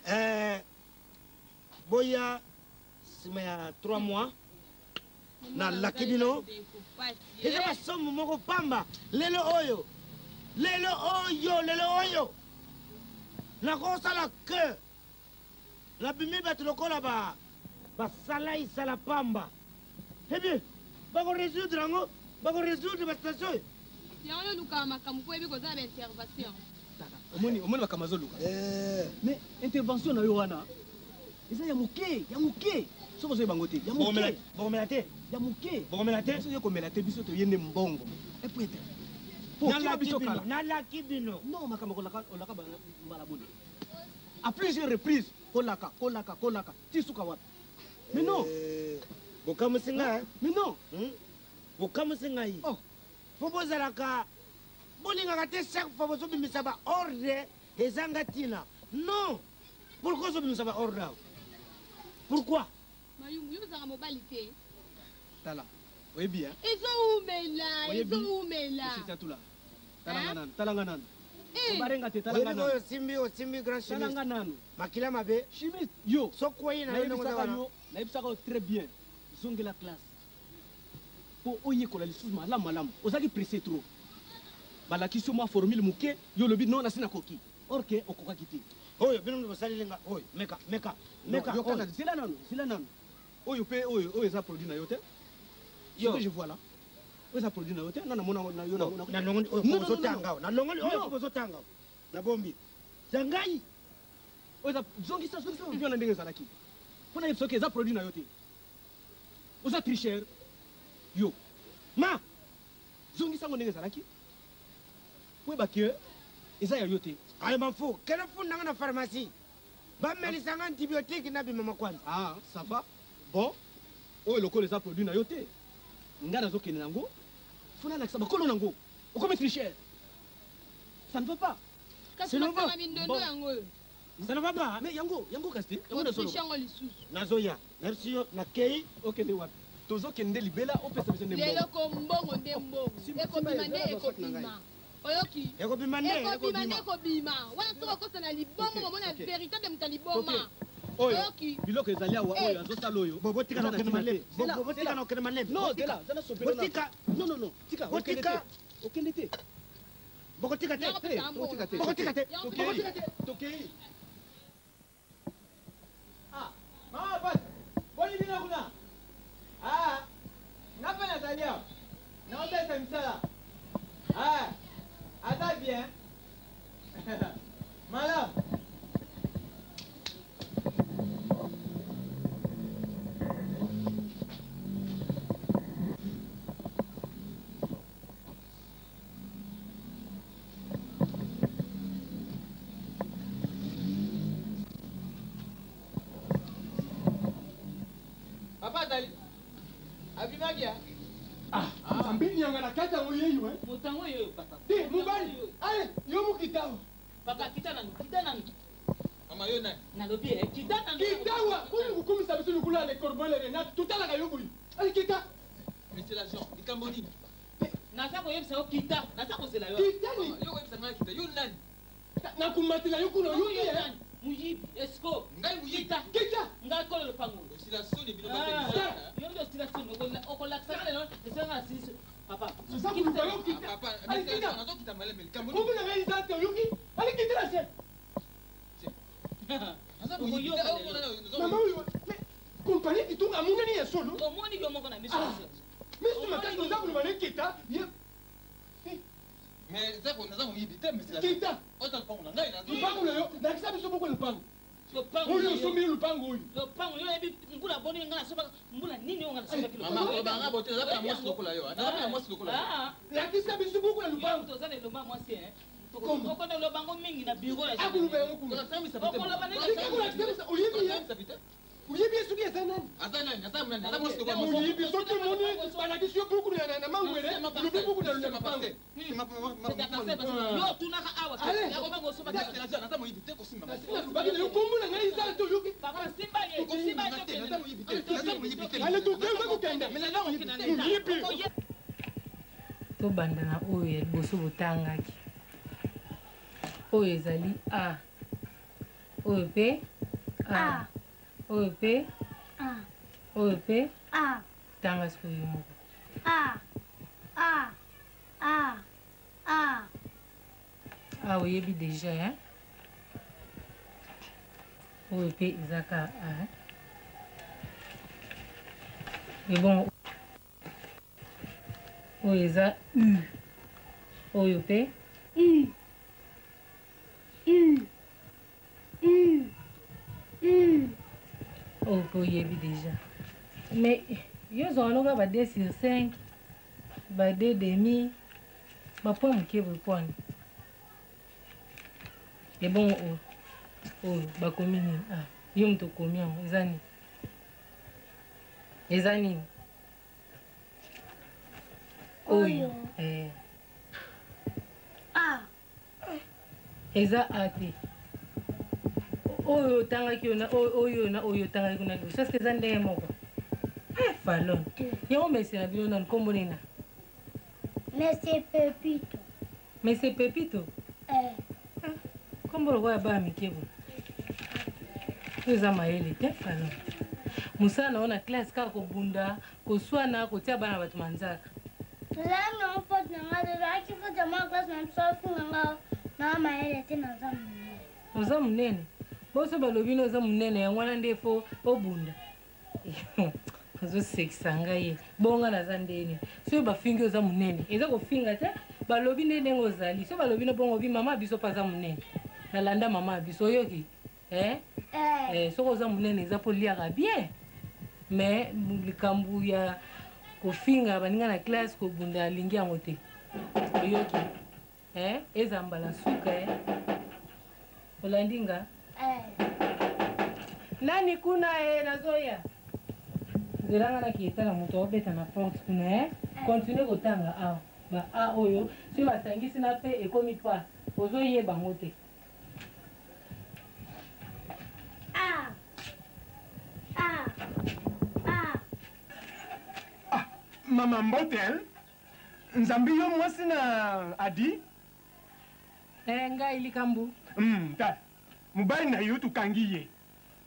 Eh, boya nsima ya 3 mois nalaki bino eza basomo moko pamba lelo oyo lelo oyo lelo oyo nakosala ke nabimi bato lokola ba basala isala pamba ebie bakoresoudre yango bakoresoudre basituation oyo Yango yo olukaka makambo mpo oyebi kozala ba intervention. Omoni omoni makambo azoluka. Mais intervention na yo wana eza ya moke, ya moke. Soki ozoyeba yango te, ya moke. Bokomela te. Ya moke. Bokomela te. Biso ye komela te, biso toye nde mbongo. Et puis être. Po okima Nalaki biso bino, kala. nalaki bino. Non, makambo kolaka olaka mbala boni. À plusieurs reprises, kolaka, kolaka, kolaka. Ti suka wapi? Mais non. Bokamwisi ngai. Mais non. Bokamwisi ngai. Oh. Fo bozalaka bolingaka te chaque fois bozobimisa ba ordre ezanga ntina. Non. Pourquoi ozobimisa ba ordre awa? Pourquoi? Mayungu yo ozalaka mobali te. Tala. Oyebi hein? Ezoumela, Oyebi? ezoumela. Monsieur Tatula. Tala nga nanu, tala nga nanu. Eh. Obarenga te, tala nga Oyebi nanu. oyo osimbi osimbi grand Tala chimiste. nga nanu. Makila mabe. Chimiste yo. Sokwei na yo ndenge oza Nayebisaka wana. yo, nayebisaka yo très bien. Zongela classe. Po oyekola lisusu malamu malamu. Ozalaki pressé trop. Balakisi yo mwa formule moke, yo olobi non nasi nakoki. Or que okokaki te. Oyo bino nde bosaleli nga oyo meka meka meka Yo kaka oyo. zela nanu, zela nanu. Oyo pe oyo oyo eza produit na yo te. Yo. Ce que je vois là. Oyo eza produit na yo te, nga namona na yo na Oh, nalongoli oyo Non, po non, non, bozotanga non. awa. Nalongoli oyo Non. po bozotanga awa. Nabombi. Ya ngai. Oyo eza zongisa zongisa produit wana ndenge ezalaki. Mpona yebisa soki eza produit na yo te. Oza tricheur. Yo. Ma. Zongisa ngo ndenge ezalaki. Oyeba ke eza ya yo te. Ayo mafu, kele funda nga na pharmacie. Bamelisa nga antibiotique nabima makwanza. Ah, ça va. Bon. Oyo lokola eza produit na yo te, nga nazokende nango, faut nalakisa bakolo nango. Okomi tricheur. Ça ne va pas. Kasi masanga mindondo yango oyo. Ça ne va pas. Mais yango, yango kasi te. Yango nazoloba. Yango lisusu. Nazoya. Nayebisi yo nakei. Okende wapi? Tozokende libela opesa biso nde mbongo. Lelo ko mbongo nde mbongo. Ekobima nde ekobima. Oyoki? Ekobima nde ekobima nde ekobima. Wana soki okosa na liboma omona véritable moto ya liboma. Oyo biloko ezali awa oyo azosala oyo. Botika na okende malembe. Botika na okende malembe. Non, zela, zela sopelo. Botika. Non, non, non. Tika, okende te. Okende te. Bokotika te. Bokotika te. Bokotika te. Bokotika te. Tokei. Ah, mama Pasi, boni bino kuna? Ah, nga mpe nazali awa. Naosalisa misala. Ah, aza bien. Malamu. Papa azali abimaki ya ah zambi nyanga na kati yango yeyo eh motango yeyo papa te mobali ale yo mokitawa papa kita nanu kita nanu mama yo nani nalobi eh kita nanu kitawa oyo kokomisa biso lokola le corbeau le renard totalaka yo boye ale kita monsieur l'agent likambo nini naza koyebisa yo kita naza kozela yo kitani yo koyebisa ngai kita yo nani nakomatela yo kuna oyoki eh? Muyibi escroc ngai muyibi kita kita ngai kolo lopango osila soni bino yo nde osila soni okolakisa nga lelo esenga na silisi papa papa nazokita malembe likambo kombo na ngai eza te oyoki ali kita na se mama oyo kompani kitunga amonani ya solo omoni yo moko na miso miso makasi oza koloba na kita Mais zako naza moyibi te monsieur. Kita. Ota lupango na ngai na. Lupango na yo, lakisa biso boko lupango. Lopango oyo osombi lupango oyo. Lopango yo yebi mbula boni ngai nasoba mbula nini oyo ngai nasobaki lopango. Mama koloba nga bote naza na mwasi lokola yo. Naza na mwasi lokola yo. Lakisa biso boko na lupango. Toza na elomba mwasi eh. Okono loba ngo mingi na bureau ya. Akoloba yango kuna. Okoloba nini? Oyebi ye. Oyebi ye soki aza nani? Aza nani? Aza nani? Aza mwasi lokola Moyibi soki omoni balakisi yo buku na na mangwele, lobi buku na lupango. Yo otunaka awa. Naza moyibi te kosimba. Nalobaki na yo kombo na ngai eza te oyoki. Simba ye, simba ye. Naza moyibi te. Naza moyibi te. Ale tokei oza kokenda. Moyibi. Tobanda na oyo ya liboso botangaki. Oyo ezali A. Oyo pe A. Oyo pe A. Oyo pe A. Tanga sikoyo yo moko. A. A. A. A. A oyebi deja hein? Oyo pe eza kaka A. Mais bon oyo eza U. Oyo pe U. U. U. U. Oyo pe oyebi deja. Mais yo ozwaka no kaka ba 2 sur 5, ba 2 demi, ba point moke boye pwani. Ebongo oyo oyo bakomi nini? Ah, yo moto okomi yango eza nini? Eza nini? Oyo. Eh. A. Eza A te. Oyo otangaki yo na oyo na oyo otangaki kuna liboso. Est-ce que eza ndenge moko? Eh, Falon. Yango mese na bino nani kombo nini? Monsieur Pepito. Monsieur Pepito? Eh. Kombo lokola bana mike boye. Oyo eza mayele te, Falon. Mosala na yo na classe kaka kobunda, koswana, kotia bana bato manzaka. Tozalaki na faute na ngai, tozalaki faute ya mwa classe na biso afinga ngai na mayele te naza monene. Oza monene? Boso balobi no oza monene yango wana nde fo obunda. Azosekisa ngai ye. Bonga naza ndeni. Soki bafingi oza monene, eza kofinga te, balobi nde ndenge ozali. Soki balobi no bongo obi mama biso mpe aza monene. Nalanda mama biso oyoki? Eh? Eh, soki oza monene eza mpo oliaka bien. Mais likambo ya kofinga baninga na classe kobunda alingi yango te. Oyoki? Eh, eza mbala suka eh. Olandi nga? Eh. Nani kuna eh, nazoya. Zela nga na kietala moto aobeta na porte kuna eh. Continue kotanga awa. Ba A oyo soki basangisi na P ekomi pa. Ozo yeba ngo te. A A A. Ah, mama mbote hein? Nzambi yo mwasi na Adi? Eh, ngai likambo. Tala. Mobali na yo tokangi ye.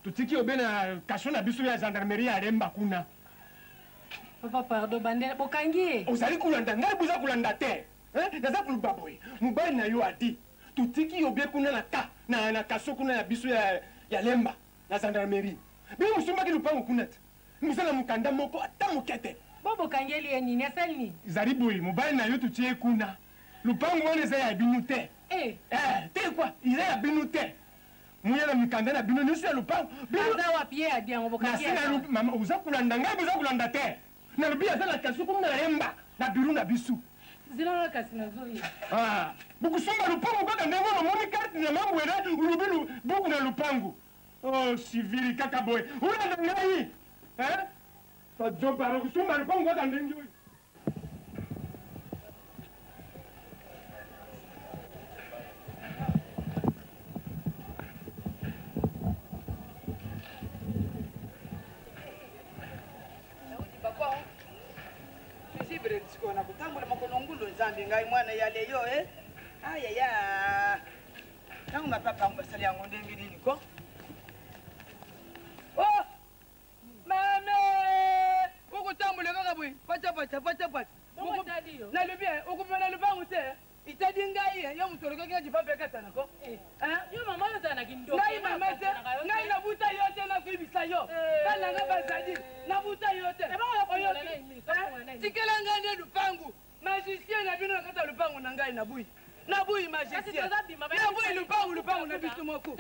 Totiki obe na kasho na biso ya gendarmerie ya Lemba kuna. Papa pardon bandela bokangi ye. Ozali kolanda ngai boza kolanda te. Hein? Naza koloba boye. Mobali na yo Adi totiki yo bie kuna na ka na na kasho kuna ya biso ya ya Lemba na gendarmerie. Bino mosombaki lopango kuna te. Moza na mokanda moko ata moke te. Bo bokangeli ye nini? Asali nini? Ezali boye mobali na yo totie ye kuna. Lopango wana eza ya bino te. Eh. Eh, te quoi? Eza ya bino te. Muya na mikanda na bino nyonso ya lopango. Aza wapi ye adi yango bokangi ye aza wapi? Mama oza kolanda ngai boza kolanda te. Nalobi aza na kaso kuna na Lemba na bureau na biso. Zela nga kasi nazoya. Ah, bokosomba lopango kaka ndenge wana omoni carte na mambwele olobi buku na lopango. Oh, civil kaka boye. Olanda ngai. Hein? Bazoba kosomba lopango kaka ndenge oyo. Sikoyo na kotambola mokolo ngulu nzambe ngai mwana ya leyo e eh? ayaya ntango mapapa yango basali yango ndenge nini ko oh! Mame! Okotambola kaka boye, pacha pacha pacha pacha. Nalobi eh, okobima na lopango te. Eh. Itadi ngai eh, yo moto olokaki nga jipape ekatana ko. Eh. Yo mama oyo ozala na kindoki. Ngai mama te, ngai nabuta yo te nakoyebisa yo. Bana nga bazali, nabuta yo te. Oyoki? Tikela ngai nde lupangu. Magicien na bino na kati ya lupangu na ngai nabuyi. Nabuyi magicien. Nabuyi lupangu lupangu na biso moko.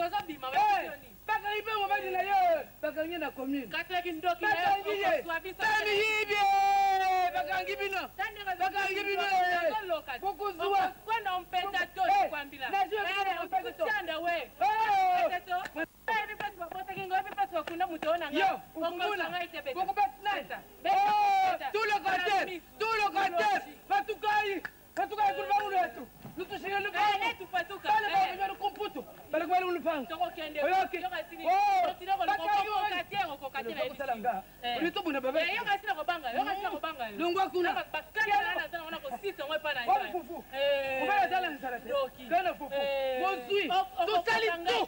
Bakangi mpe mobali na yo bakangi na commune. Bakangi ye. Bamiyibi bakangi bino. Bakangi bino. Bokozwa. Yo, okunguna. Bokobeti nani? Tout le quartier, tout le quartier, batukai, batukai kulubangu lwetu. Lutushike lupangu. Bale bakunywa lukumputu. Bale kubali lupangu. Oyoki. Oh, Ulitubuna baba. Longwa kuna. Wapi fufu? Mobali azala nzala te. Kana fufu. Bozui. Tosali tout.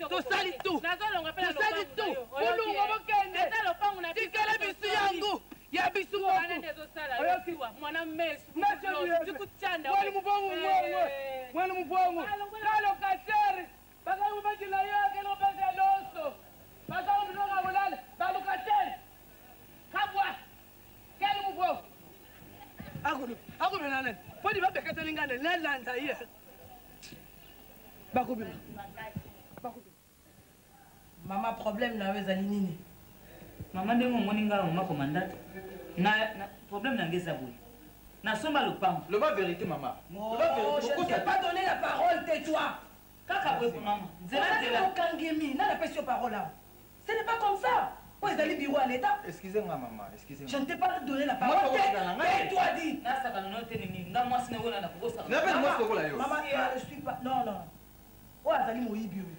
Tosali tout. Tosali tout. Bolongo bokende. Tikala bisu yango. Ya bisu moko. Oyoki. Mwana mubongo ngwe. Mwana mubongo. Kalo katere. Bakangi bakila yo kelo pesa loso. Bakangi biloko kolala. Balukatere. Kabwa. Kelo mubongo. Akolobi. Akolobi na nani? Poni babekateli ngai na nalanda ye. Bakobima. Bakobima. Mama problème na yo ezali nini? Mama ndenge omoni nga mama commandante na, na problème na nga eza boye. Nasomba lopango. Loba verite mama. Loba verite. Je ne t'ai pas donné la parole, tais-toi. Kaka boye mama. Nzela nzela. Okangemi, nani apesi yo parole awa? Ce n'est pas comme ça. Oyo ezali bureau ya l'État. Excusez nga mama, excusez Je ne t'ai pas donné la parole. Tais-toi dit. Nasakana no te nini nga mwasi na yo na nakokosaka. Na pe mwasi lokola yo. Mama, je ne suis pas non non. Oyo azali moyibi oyo.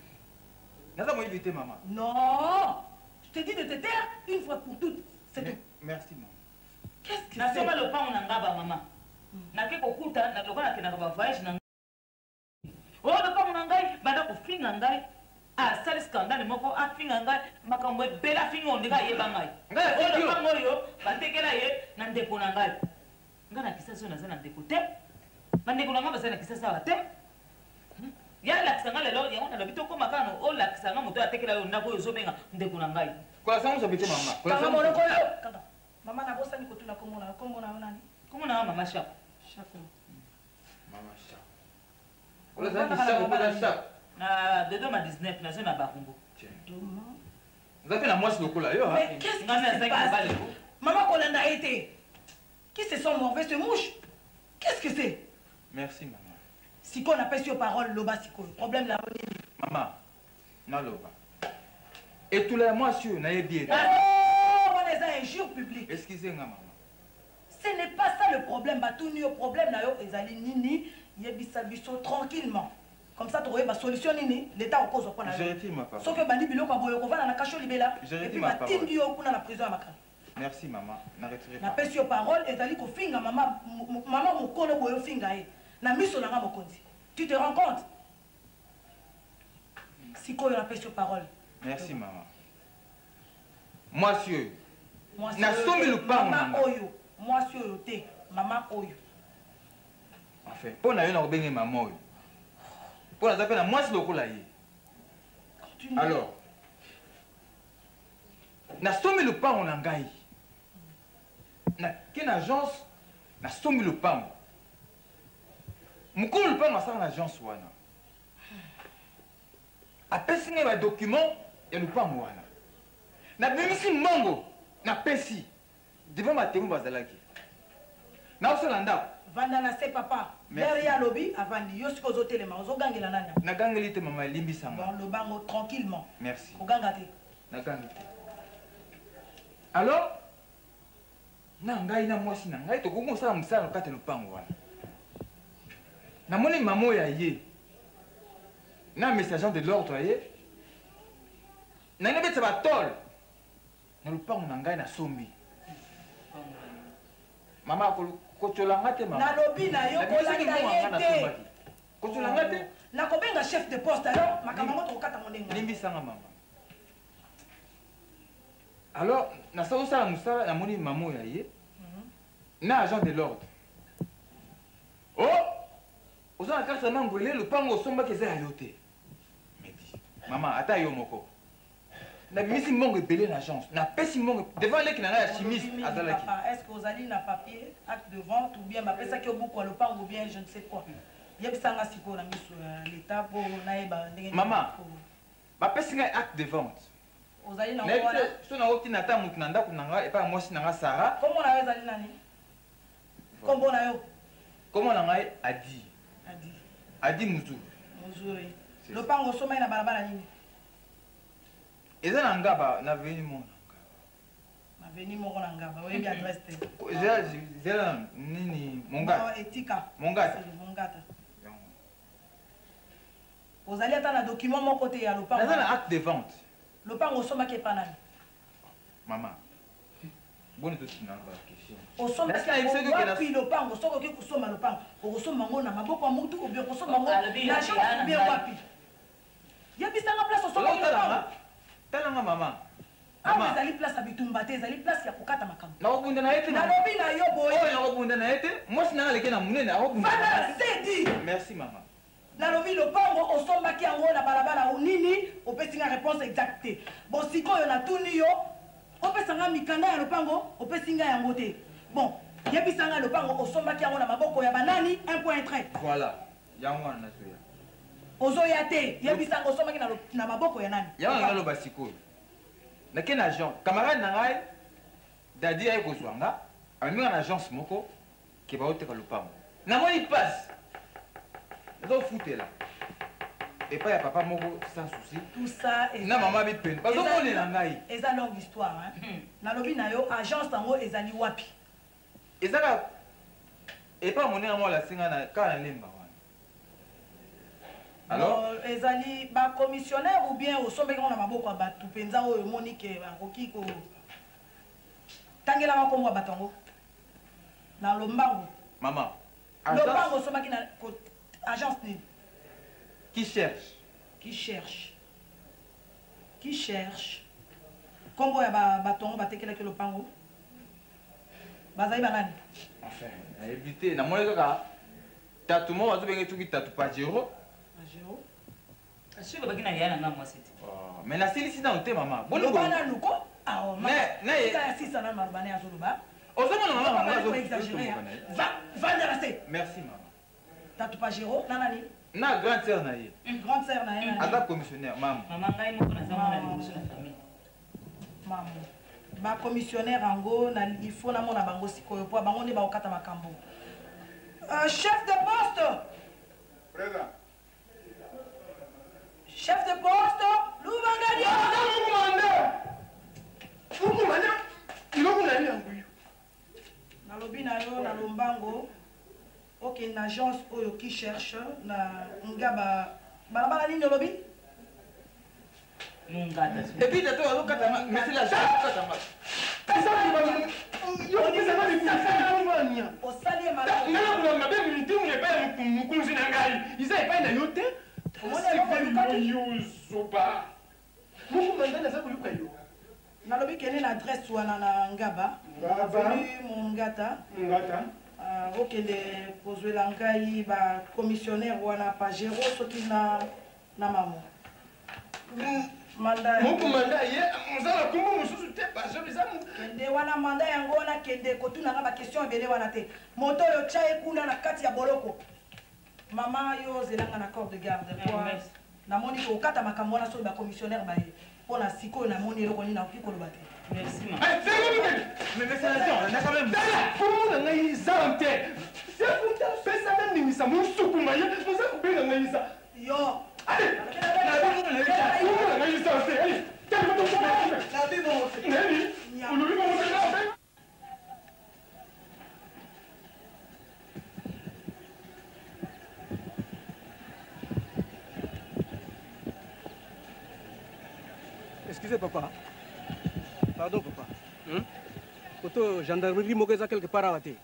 Naza moyibi te mama. Non! Je te dis de te taire une fois pour toutes. C'est tout. Merci mama. Qu'est-ce que c'est? Nasomba lopango na nga ba mama. Nake kokuta na lokola nakendaka ba voyage na oyo lopango na ngai banda kofinga ngai asali scandale moko afinga ngai makambo ebele afinga oyo ndenge ayeba ngai oyo lopango oyo batekela ye na ndeko na ngai ngai na kisasa oyo naza na ndeko te bandeko na ngai baza na kisasa awa te Ya alakisa nga lelo yango nalobi tokoma kaka na olakisa nga moto atekela yo ndako oyo ozobenga ndeko na ngai. Kolakisa nga mosapi te mama. Kanga monoko na yo. Kanga. Mama nabosani kotuna kombo na yo. Kombo na yo nani? Kombo na nga mama Shako. Shako. Mama Shako. Olazaki Shako mpo na Shako. Na Dodoma 19 nazo na Barumbu. Dodoma. Oza mpe na mwasi lokola yo. Mais qu'est-ce qui se passe? Mama kolanda ye te. Qui se sent mauvais se mouche. Qu'est-ce que c'est? Merci maman. Sikoyo napesi yo parole loba sikoyo problème na yo nini? Mama naloba etula ya mwasi oyo nayebi ye te. Oh, wana eza injure publique. public. Excuse nga mama. Ce n'est pas ça le problème. Batuni yo problème na yo ezali nini? Yebisa biso tranquillement. Comme ça tokoyeba solution nini l'État okozwa mpo na Je yo. retire ma parole. Soki obandi biloko ya boye okovanda na kasho libela. Je Et retire puis ma parole. batindi yo kuna na prison ya Makala. Merci maman. Na retire parole. Napesi yo parole ezali kofinga mama mama mokolo boye ofinga ye. Na miso na nga mokonzi. Tu te rends compte? Sikoyo napesi yo parole. Merci maman. Mwasi oyo. Mwasi Nasombi oyo te, lupango na mama nga. oyo, mwasi oyo te, mama oyo. Enfin, mpo na yo nakobenge mama oyo. Mpo naza mpe na mwasi lokola ye. Alors, nasombi lupango na ngai. Nake na agence, nasombi lupango. Mokolo lupango asala na agence wana. Apesi ngai ba document ya lupango wana. Nabimisi mbongo, napesi devant ba témoins bazalaki. Naosala ndako. Vanda na se papa. Merci. Lere ye alobi avandi. Yo sikoyo ozotelema, ozogangela nani? Nagangeli te mama, limbisa nga. Bon, loba yango tranquillement. Merci. Koganga te. Nagangi te. Alors, na ngai na mwasi na ngai tokoki kosala mosala na kati ya lopango wana. Namoni mama oyo aye na messager de l'ordre aye, nangi nabetisa batole na lopango na ngai nasombi. Mama, kotyola nga te, mama. Nalobi na yo, Nabimisi kolanda mbongo ye nga te. nasombaki. Kotyola nga te. Nakobenga chef de poste alors makambo yango tokokata ngo ndenge. Limbisanga mama. Alors, nasala osala mosala, namoni mama oyo aye na agent de l'ordre. Oh, oza na carte ya Mangwele, lopango osombaki eza ya yo te. Medi, mama, ata yo moko. Nabimisi mbongo ebele na agence, napesi mbongo devant leki na ngai ya chimiste Olobi mingi, azalaki. papa. Est-ce que ozali na papier acte de vente ou bien bapesaki yo buku ya lopango ou bien je ne sais quoi? Yebisanga sikoyo na miso ya l'État mpo nayeba ndenge nini. Mama, bapesi ngai acte de vente. Ozali na Nayebi wana. te, so nakoki na ata motu na ndako na ngai epai ya mwasi na ngai Sara. Kombo na yo ezali nani? Kombo na yo? Kombo na ngai Adi. Adi. Adi Muzuri. Muzuri. C'est ça. Lopango osomaki na balabala nini? Eza na Ngaba, na avenue moko na Ngaba. Na avenue moko na Ngaba, oyebi adresse te. Zela, zela nini, Mongata. Bon, etika. Mongata. Mongata. Ozali ata na document moko te ya lopango. Naza na acte de vente. Lopango osomaki epa nani? Mama, boni totina ba question. Osombaki Nasi nayebisaki yango oke na- wapi lopango? Soki okoki kosomba lopango, okosomba yango na maboko ya mutu ou bien okosomba yango Alobi na ya agence na ou bien ngai. wapi? Yebisanga place osombaki Oyo talanga, lopango. talanga mama. Awa Mama. ezali place ya bitumba te, ezali place ya kokata makambo. Nakobunda na ye te, mama. Nalobi na yo boye. Oyo nakobunda na ye te, mwasi na nga aleki na monene, akobunda na Vanda ye te. na se di. Merci mama. Nalobi lopango osombaki yango na balabala nini, opesi nga réponse exacte te. Bon, sikoyo natuni yo, opesa nga mikanda ya lopango, opesi nga yango te. Bon, yebisa nga lopango osombaki yango na maboko ya banani, un point un trait. Voilà, yango wana nazoya. Ozoya te, yebisa nga osombaki na maboko ya nani? Yango wana naloba sikoyo. Nake na agence, camarade na ngai, Dadi aye kozwa nga, amemi nga na agence moko, ke baoteka lopango. Namoni pasi. Nazofutela. Epai ya papa moko sans souci. Tout ça eza- Na mama bipendo. Bazomonela ngai. Eza longue histoire, hein. Nalobi na yo, agence yango ezali wapi? Eza kaka epai monene moko alasinga na kaka na Lemba wana. Alors? Bon, ezali ba commissionnaire ou bien osombeki yango na maboko ya bato mpenza oyo omoni ke bakoki ko tangelaka kombo ya bato yango na lombango. Mama, Lopango agence osombaki na agence nini? Qui cherche? Qui cherche? Qui cherche? Kombo ya bato yango batekelaki lopango? Bazali banani? Enfin, nayebi te, namoni kaka tatu moko bazobenge soki tatu Pajero. Pajero. Soki babaki na ya na nga mwasi te. Oh, mais nasilisi nano te, mama. Boni Loba boye. nanu ko? Ah, oh, mama. Ne, ne. Tika ya sisa nanu maloba ne azoloba. Ozomona mama, Loba mama, bali azo- ko exagérer, azotomboka hein. na ye. Va, vanda na se. Merci, mama. Tatu Pajero, na nani? Na grande sœur na ye. Grande sœur na ye nani? Aza commissionnaire, mama. Mama, ngai moko naza mwana liboso na famille. Mama. Ba commissionnaire yango, na, il faut namona bango sikoyo, po bango nde bakokata makambo. Chef de poste. Présent. Chef de poste, Lubangadi. Mukumande. Mukumande. Biloko na nini yango? Okende na agence oyo qui cherche na Ngaba balabala nini olobi? Mungata. Et puis tata azokata nga, mais c'est la azokata nga. Osali ye malamu. Nga nakola mabe mitimu epai ya mokonzi na ngai eza epai na yo te. Yo zoba moko mandani aza koyoka yo. Nalobi kende na adresse wana na Ngaba. Ngaba. Avenue Mongata. Mongata. Ah, okende kozwela ngai ba commissionnaire wana Pajero soki na na mamo. Manda. Moko manda ye oza na kombo mosusu te Pajero eza. Kende wana manda yango wana kende kotuna nga ba question ebele wana te. Moto oyo tya ye kuna na kati ya boloko. Mama yo ozela nga na corps de garde po namoni kokata makambo wana soki ba commissionnaire baye mpo na sikoyo namoni eloko nini nakoki koloba te. Merci ma. Kombo na ngai eza te. Sekunta pesa na ndingisa mosukuma ye moza kobenga ngai eza. Yo. Kombo na ngai eza te. Nayebi. Olobi bongo te. Excusez papa. Pardon papa. Hmm? Koto gendarmerie moko eza quelque part awa te.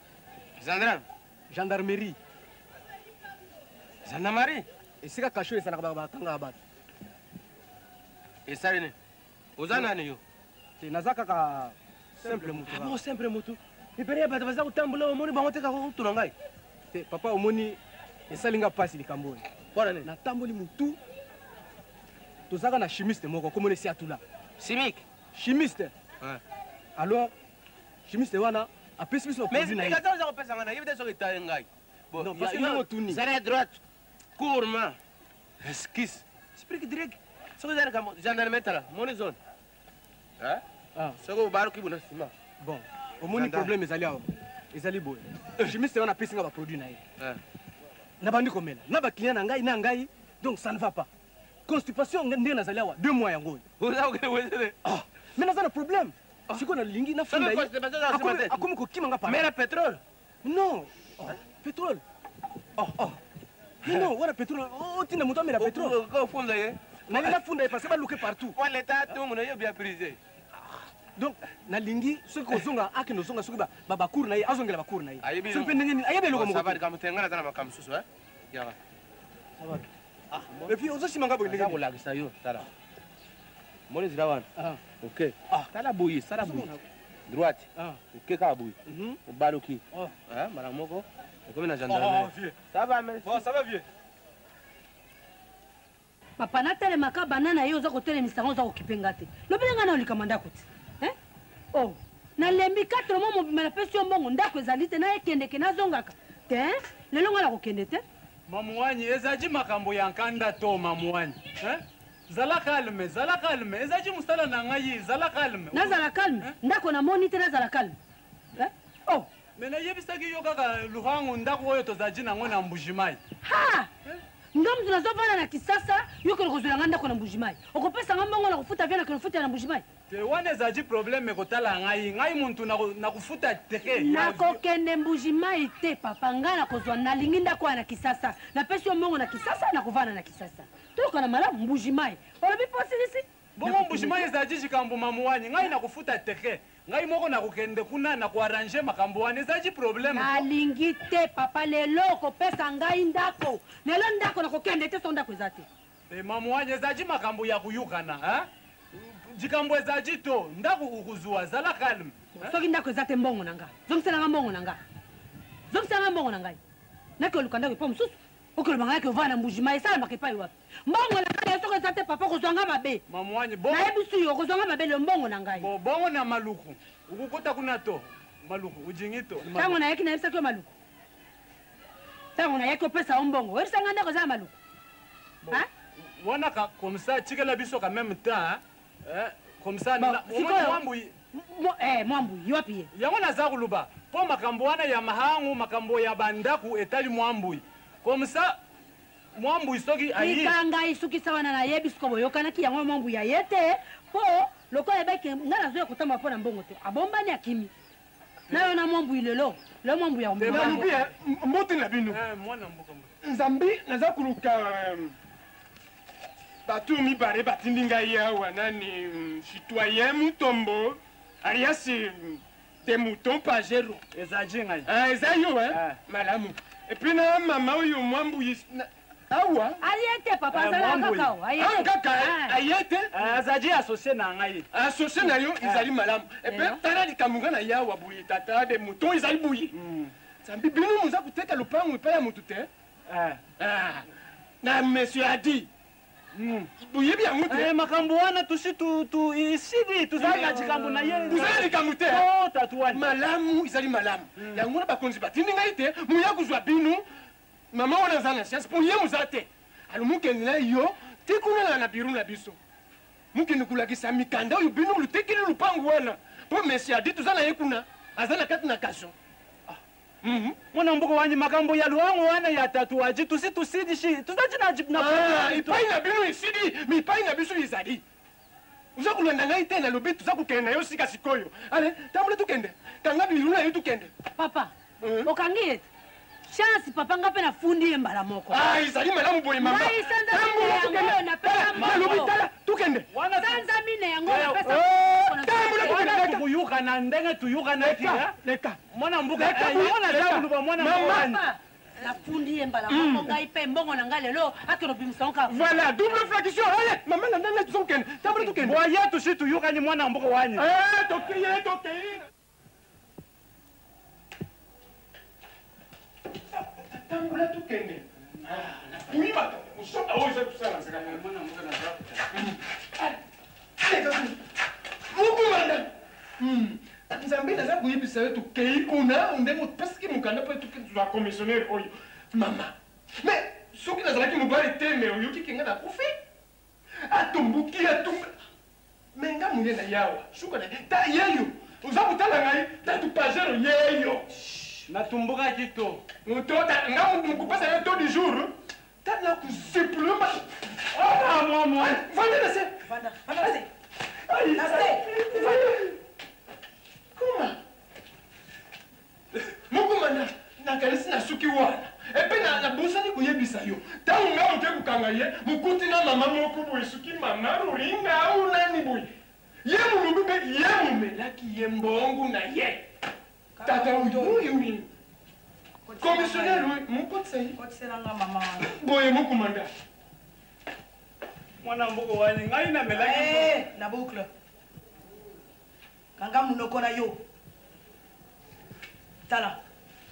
Gendarme? Gendarmerie. Gendarmerie? Esika kasho ezalaka bakangaka bato. Esali nini? Oza nani yo? Te naza kaka simple mutu. Ah bon simple mutu. Ebele ya bato baza kotambola omoni bango te kaka kotuna ngai. Te papa omoni esali nga mpasi likambo oyo. Mpona nini? Natamboli mutu tozalaka na chimiste moko komona esi atula. Chimique? Chimiste. Ouais. Alors chimiste wana apesi biso Mais explication oza kopesa ngai nayebi te soki etali ngai. Bon, non, parce que ndenge otuni. Zala à droite, courement. Esquisse. Explique direct. Soki eza likambo gendarmerie tala, moni zone. Hein? Ah. Soki obaluki bona nsima. Bon, omoni problème ezali awa. Ezali boye. Chimiste wana apesi nga ba produit na ye. Nabandi komela. Na ba client na ngai na ngai, donc ça ne va pas. Constipation ndenge nazali awa, deux mois yango oyo. Ah, mais naza na problème. Sikoyo nalingi nafunda ye. Akomi kokima nga par. Mela pétrole. Non, oh, pétrole. Oh, oh. Mais non, wana pétrole, otinda moto amela pétrole. Ofunda ye. Nalingi nafunda ye parce que baluke partout. Wa leta tongo na yo bien prisé. Donc nalingi soki kozonga akende ozonga soki bacour na ye azongela bacour na ye. Soki mpe ndenge nini ayebi eloko moko. Ça va likambo te ngai naza na makambo mosusu eh. Yaka. Ça va. Ah, et puis ozosima nga boye ndenge kolakisa yo tala. Moni nzela wana. Ok. Tala boye, sala boye. Droite. Ok kaka boye. Obaluki. Mbala moko okomi na gendarmerie. Ça va merci. Bon, ça va vieux. Papa natelemaka bana na ye oza kotelemisa ngo oza kokipe nga te lobela nga na olikama ndako te eh? Oh nalembi 4 mois mobima napesi yo mbongo ndako ezali te nayekendeke nazongaka te lelo nga nakokende te. Mamuanyi ezali makambo ya nkanda to mamuanyi eh? Zala calme, zala calme. Ezali mosala na ngai, zala calme. Nazala calme? Eh? Ndako namoni te nazala calme. Eh? Oh. Mais nayebisaki yo kaka luhangu ndako oyo tozali nango na Mbujimayi. Ha! Eh? Nga mutu nazovanda na Kisasa, yo okende kozwela nga ndako na Mbujimayi. Okopesa nga mbongo na kofuta via na kende kofutela na Mbujimayi? Te wana ezali problème kotala ngai, ngai muntu nakofuta te. Nakokende Mbujimayi te papa, ngai nakozwa nalingi ndako wana na Kisasa. Napesi yo mbongo na Kisasa, nakovanda na Kisasa. Toyokana malamu Mbujimayi. Olobi mpo osilisi? Bongo Mbujimayi ezali likambo mamu wanyi, ngai nakofuta te. Ngai moko nakokende kuna na ko arranger makambo wana ezali problème. Nalingi te papa, lelo okopesa ngai ndako. Lelo ndako nakokende te soki ndako eza te. Te mamu wanyi ezali makambo ya koyokana hein? Likambo ezali to ndako okozua zala calme. Soki ndako eza te mbongo na nga. Zongisela nga mbongo na nga. Zongisela nga mbongo na ngai. Nake oluka ndako epai mosusu. Okoloba ngai ke ovanda na Mbujimayi esalamaka epai wapi? Mbongo na ngai lelo soki eza te papa okozwa ngai mabe. Mamuanyi bongo. Nayebisi yo okozwa ngai mabe lelo mbongo na ngai. Bo bongo na Maluku okokota kuna to Maluku ujingi to. Tango nayaki nayebisaki yo Maluku. Tango nayaki opesa yo mbongo oyebisa ngai ndako eza na Maluku. Bon, wana ka comme ça tikela biso quand même temps hein? Eh, comme ça Bon, na sikoyo mwambu eh, mwambu ye wapi ye? Yango naza koloba mpo makambo wana ya mahangu makambo ya bandako etali mwambui comme ça mwambui soki ayi Tika ngai sukisa wana nayebi sikoyo boyokanaki yango mwambui aye te mpo lokola ayebaki ngai nazoya kotamba mpo na mbongo te abombani akimi na yo na mwambui lelo. Lelo mwa mbuya komema. Nalobi mbote na bino. Nzambe naza koluka bato mibale batindi ngai awa nani citoyen Mutombo alias de mouton pajero. Ezali ngai. Ah, eza yo hein? Malamu. Et puis na mama oyo mwambuyi awa. Aye te papa azalaka kaka awa. Aye Awa kaka aye te. Azali associé na ngai. Associé na yo ezali malamu. Et puis tala likambo nga na yawa boye tata de mouton ezali boye. Nzambe bino moza koteka lopango epai ya motu te. Ah, na monsieur Adi. Boyebi yango te. Makambo wana tusi tu isili tozali na likambo na ye. Tozali likambo te. Oh, tatu wana. Malamu ezali malamu. Yango wana bakonzi batindi ngai te moya kozwa bino mama wana aza na science mpo ye moza te. Alo mokende na yo te kuna na biro na biso. Mokende kolakisa mikanda oyo bino lotekeli lopango wana mpo monsieur Adi toza na ye kuna aza na kati na kasho. Mwana mboka wanyi makambo ya luango wana ya tatuaji tusi tusidishi tuzaji na na epai na bino esili mais epai na biso ezali. Oza kolanda ngai te nalobi toza kokende na yo sika sikoyo. Ale tambola tokende kanga bilulu na yo tokende. Papa okangi ye te chance papa nga mpe nafundi ye mbala moko. Ah, ezali malamu boye mama. Ngai sanza mine yango oyo napesa Nalobi tala tokende. Sanza mine yango napesa Wana tukuyukana ndenge tuyukanaki. Leka. Mwana mboka yango naza koloba mwana mboka. Nafundi ye mbala moko ngai mpe mbongo na ngai lelo akende obimisa ngo kaka. Voilà, double flexion. Allez, mama landa ngai tozokende. Tambola tokende. Boye tusi tuyukani mwana mboka wanyi. Eh, tokeye tokeye. Tambola tokende. Nakuyi bato. Mosoka oyo eza kosala nzela. Mwana mboka naza. Mokumanda. Nzambe naza koyebisa yo tokei kuna ndenge opesaki mokanda mpo tozwa commissionnaire oyo mama mais soki nazalaki mobali te me oyoki ke nga nakufi atomboki atomba me nga moye na yawa suka na ta yeyo oza kotala ngai tatu pagero yeyo natumbukaki to tota nga mokopesa yo to du jour tala kozepuloma vanda na se vanda na se na se Kuma. Mokumanda, nakanisi nasuki wana. Epe nabosani koyebisa yo. Ntango ngai moke kokanga ye, mokuti na mama moko boye soki mama Roringa au nani boye. Ye molobi mpe ye momelaki ye mbongo na ye. Tata oyo oyo commissionnaire oyo mokotisa ye. Kotiselanga mama wana. Boye mokumanda. Mwana mboka wani ngai namelaki. Na boucle. Kanga munoko na yo. Tala,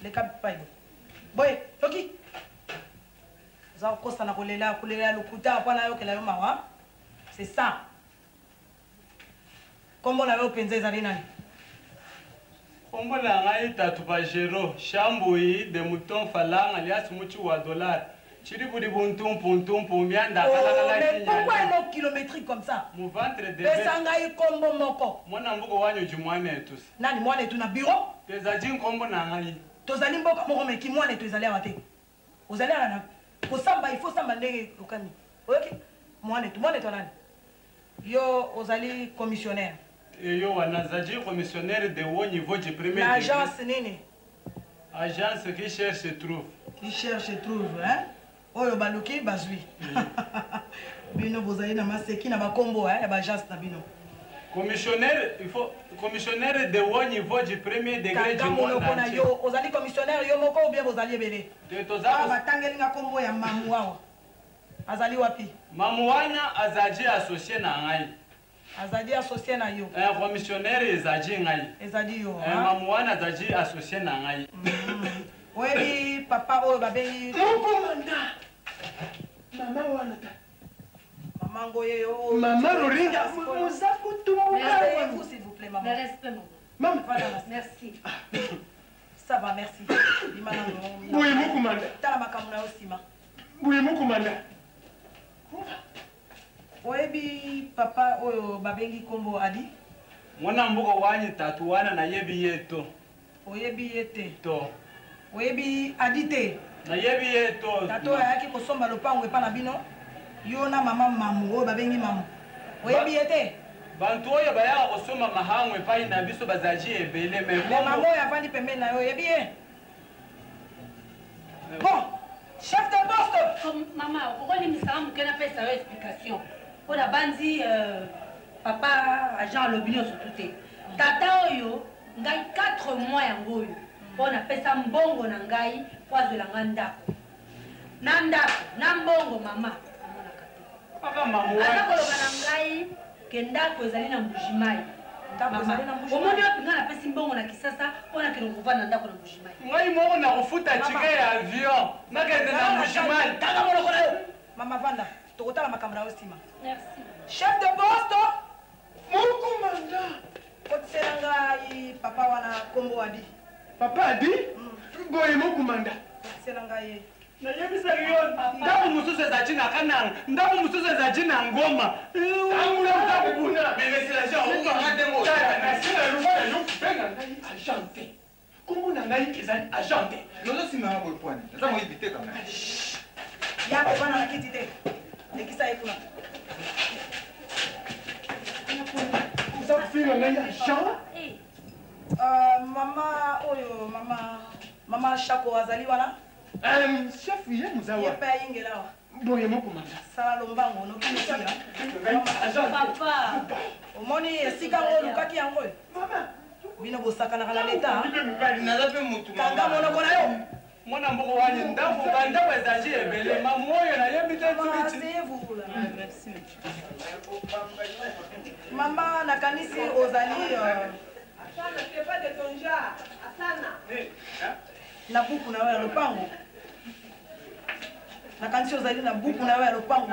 leka bipai boye. Boye, toki. Oza kokosana kolela, kolela ya lokuta mpo nayokela yo mawa. C'est ça. Kombo na yo mpenza ezali nani? Kombo na ngai Tatu Pajero, Shambui de Mouton Falang alias Muchi wa dollar. Chiribudi buntumpu ntumpu mianda Oh, mais pourquoi un nom kilométrique comme ça? Mu ventre de Pesa ngai kombo moko. Mwana mboka wanyu ji mwana etu. Nani mwana etu na bureau? Tezali nkombo na ngai. Tozali mboka moko mais ki mwana etu ezali awa te. Ozali awa na kosamba il faut samba ndenge okani. Oyoki? Mwana etu, mwana etu nani? Yo ozali commissionnaire. Eyo wana zaji commissionnaire de haut niveau du premier Na degré. agence nini? Agence qui cherche trouve. Qui cherche trouve, hein? Oyo baluki bazwi. Bino bozali na maseki na bakombo hein, ya ba agence na bino. Commissionnaire, il faut commissionnaire de haut niveau du premier degré du Kanga monde monoko na entier. yo, ozali commissionnaire yo moko ou bien bozali ebele? Te toza Awa batangeli nga kombo ya mamu awa. Azali wapi? Mamu wana azali associé na ngai. Azali associé na yo. Un commissionnaire ezali ngai. Ezali yo. Eh, mamu wana azali associé na ngai. Oyebi papa oyo babengi Mokomanda. Mama wana ta. Mama ngoye yo. Mama Roringa, oza kotumbuka. Merci s'il vous plaît maman. Respect maman. Mama. Voilà, merci. Ça va, merci. Bima nano. Boye mokomanda. Tala makambo na yo nsima. Boye mokomanda. Oyebi papa oyo babengi kombo Adi? Mwana mboka wanyi tatu wana nayebi ye to. Oyebi ye te. To. Oyebi Adi te. Nayebi ye to. Tata oyo ayaki kosomba lopango epa na bino, yo na mama Mamu oyo babengi Mamu. Oyebi ye te? Bantu oyo bayaka kosomba mahangu epai na biso bazaji ebele mais Mais mama oyo avandi pembeni na yo oyebi ye? Bon, chef de poste. Mama, okolimisa nga moke napesa yo explication mpo nabanzi euh, papa agent alobi nyonso tu te. Tata oyo ngai 4 mois yango oyo mpo napesa mbongo na ngai mpo azwela ngai ndako na ndako na mbongo mama aza koloba na ngai ke ndako ezali na mbujimai omoni wapi ngai napesi mbongo na kisasa mpo nakende kovanda ndako na mbujimai ngai moko nakofuta tike ya avion nakende na mbujimai kanga monoko na yo mama vanda tokotala makambo na yo nsima chef de poste mokomanda kotisela ngai papa wana nkombo adi papa adi boye mokomanda kotisela ngai ye nayebisaki yo ndako mosusu ezali na kananga ndako mosusu ezali na ngoma agent te kombo na ngai ezali agent te nozosimanga boye pwani naza moyibi te kama ya kovanda na kiti te lekisa ye kuna oza kofinga ngai agent mama oyo mama mama shako azali wana chef ye moza ye mpe ayingela awa boye mokomanda sala lombango noki papa omoni esika yango olukaki yango oyo bino bosakanaka na leta naza mpe motu kanga monoko na yo mwana mboka wani ndako bandako ezali ebele mamu oyo nayebi te mama nakanisi ozali euh, na buku na yo ya lopango nakanisi ozali na buku na yo ya lopango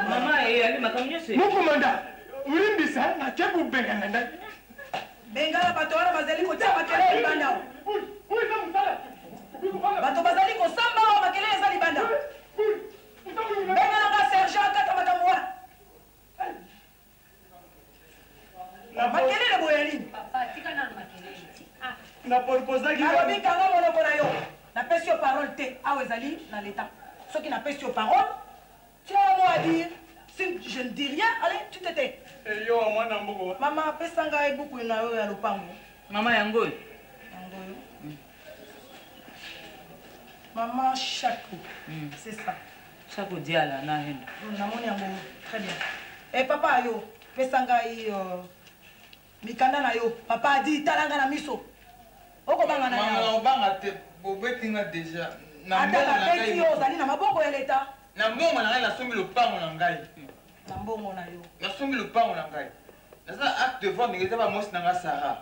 mokomanda olimbisa nake kobengana nda bengana bato wana bazali kotia makelele libanda bato bazali kosamba awa makelele eza libanda benganaka sergent akata makambo wana makelele boye ya nini nalobi kanga monoko na yo napesi yo parole te awa ezali na leta soki napesi yo parole tu as un mot à dire si je ne dis rien allez tu te tais eyo mwana mboko mama pesa ngai buku na yo ya lopango mama yango oyo yango oyo mama chako mm. c'est ça chako diala na henda mm, namoni yango très bien e eh, papa yo pesa ngai uh, mikanda na yo papa adi tala ngai na miso okobanga na yo obanga te bobeti nga deja ata babeti yo ozali na maboko ya leta na mbongo na ngai nasombi lopango na ngai na mbongo na yo nasombi lopango na ngai naza acte de vente ndenge eza bamwasi na ngai sara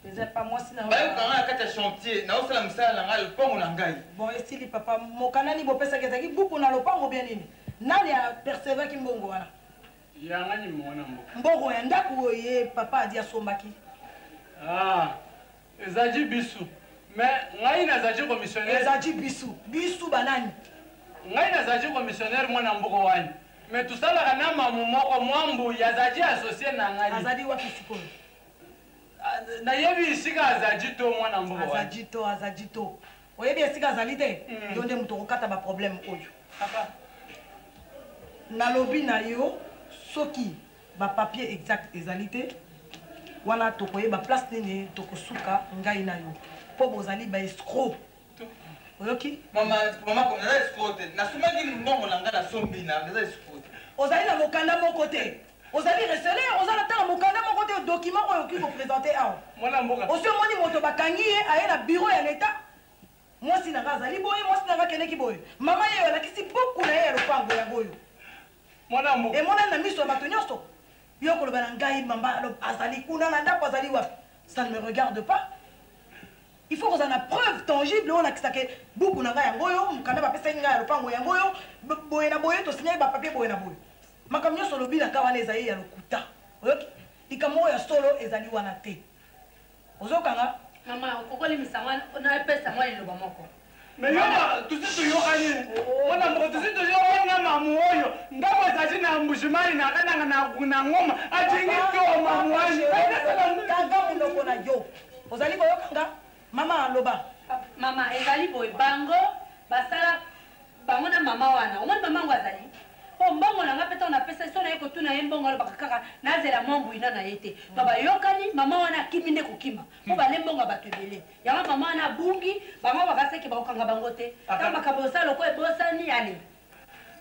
eza pa mwasi na bayoka ngai na kati ya chantier naosala mosala na ngai lopango na ngai bon esili papa mokanani bopesaki ezalaki buku na lopango bien nini nani apercevaki mbongo wana yangani mwana mboka mbongo ya ndako oyo ye papa adi asombaki ah, ezalaki bisu mais ngai nazalaki commissionnaire ezalaki bisu bisu banani ngai nazalaki commissionnaire mwana mboka wani mais tosalaka na mamu moko mwa mbuyi azalaki associe na ngai azali wapi sikoyo ah, nayebi esika azali to mwana mboka azali to azali to oyebi esika azali te mm. yo nde moto okokata baproblème oyo nalobi na yo soki bapapier exact ezali te wana tokoyeba place nini tokosuka ngai na yo mpo bozali baescro oyoki mama mama naza escro te nasombaki mbongo na ngai nasombi na naza escro te ozali na mokanda moko te ozali receleur oza na ntango mokanda moko te document oyo okoki kopresente awa osi omoni moto bakangi ye aye na bureau ya leta mwasi na ngai azali boye mwasi na ngai akendeki boye mama yeyo alakisi buku na ye ya lopango yango oyo emonani na miso ya bato nyonso yo koloba na ngai mama azali kuna na ndako azali wapi ça ne me regarde pas il faut kozala na preuve tangible oyo olakisa ke buku na ngai yango oyo mokanda bapesaki ngai ya lopango yango oyo boye na boye tosignaki bapapier boye na boye makambo nyonso olobi na ka wana ezali ya lokuta oyoki likambo oyo ya solo ezali wana te ozokanga mama okokolimisa napesa mwa liloba moko me yo tusi toyokani mpona moko tusi toyokani na mamu oyo ndako ezali na mbujimai na kananga na ngoma atingi to mamu wani kanga monoko na yo ozali koyoka nga mama aloba mama ezali boye bango basala bango na mama wana omoni mama yango azali mpo mbongo na nga mpe ntango napesa so naye kotuna ye mbongo alobaka kaka nazela mwa mbwina na ye te. To bayokani mama wana akimi nde kokima mpo bale mbongo ya bato ebele. Yango mama wana abungi, bango bakaseki bakokanga bango te. Ntango makambo osala lokola ebosani ale.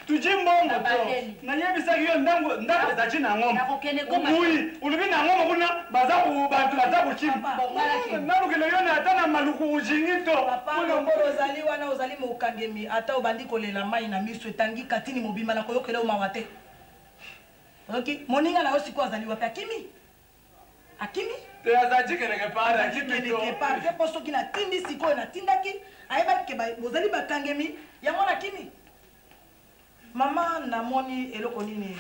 Tuji mbongo to nayebisaki yo ndango ndako ezalaki na ngomba. Nakokende Goma. Obuyi olobi na ngomba kuna baza ku bantu baza kokima. Nalukela yo na ata na maluku ujingi to. Papa lokola ozali wana ozali mokangemi ata obandi kolela mai na miso etangi katini mobimba na koyokela yo mawa te. Oyoki moninga na yo sikoyo azali wapi akimi? Akimi? Te azalaki quelque part akimi to. Quelque part te mpo soki natindi sikoyo natindaki ayebaki ke bozali bakangemi yango nakimi. Mama namoni eloko nini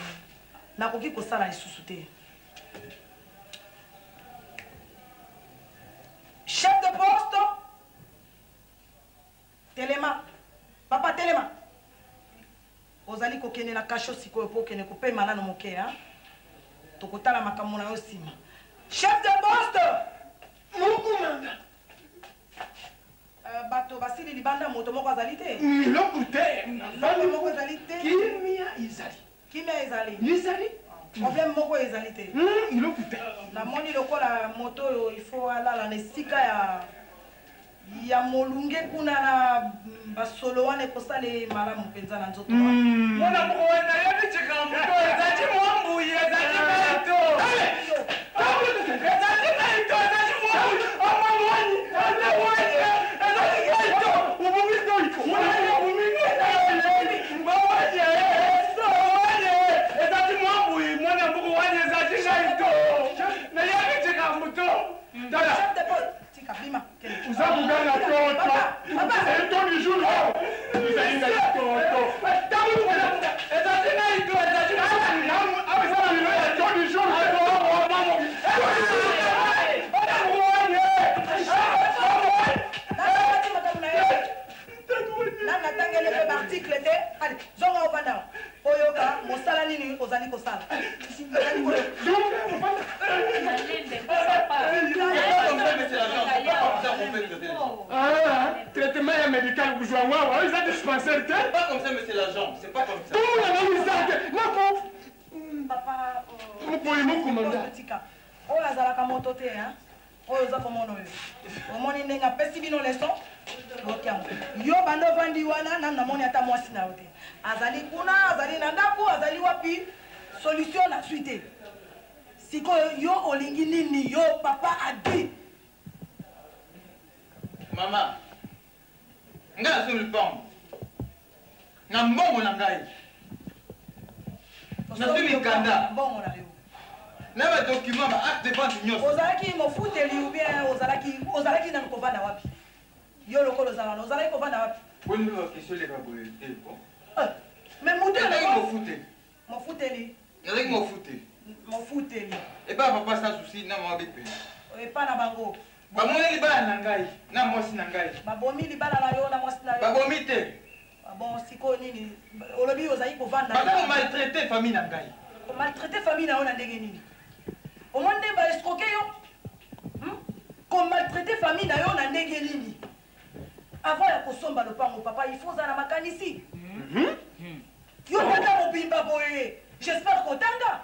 nakoki kosala lisusu te. Chef de poste telema papa telema ozali kokende na kasho sikoyo mpo okende kopema nano moke hein? Tokotala makambo na yo nsima. Chef de poste mokumanda Bato basili libanda moto moko azali te. Eloko te. Eloko moko ezali te. Kimia ezali. Kimia ezali. Ezali. Problème moko ezali te. Eloko te. Namoni lokola moto oyo il faut alala na esika ya ya molunge kuna na basolo wana ekosala ye malamu mpenza na nzoto. Mwana moko wana nayebi cikambo to ezali mwa mbuyi ezali meto. Ezali meto ezali mwa mbuyi. Ama mwanyi eza mwanyi ezali keto. Ubumi toi. Mwanyi ubumi ngai. Mwanyi mwanyi ezali mwa mbuyi mwana moko wana ezali ngai to. Nayebi cikambo to. Tala. Chef de poste tika bima. Oza koganga toto. Ezali to du jour. Ezali ngai toto. Ezali ngai to ezali to du jour. Nani natangeli mpe baarticle te ale zonga ovanda oyoka mosala nini ozali kosala. Traitement ya médical kozwa wawa eza dispensaire te. C'est pas comme ça, monsieur l'agent. C'est pas comme ça. Tumuna na eza te. Nako. Papa Moboyi mokomanda. Tika oyo azalaka moto te hein? Oyo oza komona oyo omoni ndenge apesi bino leson oyoki yango yo banda ovandi wana nanu namoni ata mwasi na yo te azali kuna azali na ndako azali wapi solution nazwi te sikoyo yo olingi nini yo papa adi. Mama, ngai nasombi lupango na mbongo na ngai. Nazwi mikanda mbongo na yo na badocument ba acte de vente nyonso. Ozalaki mofuteli ou bien ozalaki ozalaki nanu kovanda wapi yo lokola oza wana ozalaki kovanda wapi? Boni mpe bakestion eleka boye te po. Mais moto Nazalaki mofuteli. Mofuteli. Nazalaki mofuteli. Mofuteli. Epa papa sans souci na mama bepe. Epa na bango. Bamoni libala na ngai na mwasi na ngai. Babomi libala na yo na mwasi na yo. Babomi te. Bon sikoyo nini olobi ozali kovanda. Baza komaltraite famille na ngai. Komaltraite famille na yo na ndenge nini? Omoni nde ba escroquer yo? Komaltraite famille na yo na ndenge nini? Avant ya kosomba lopango papa il faut ozala na makanisi. Yo tata mobimba boye j'espère kotanga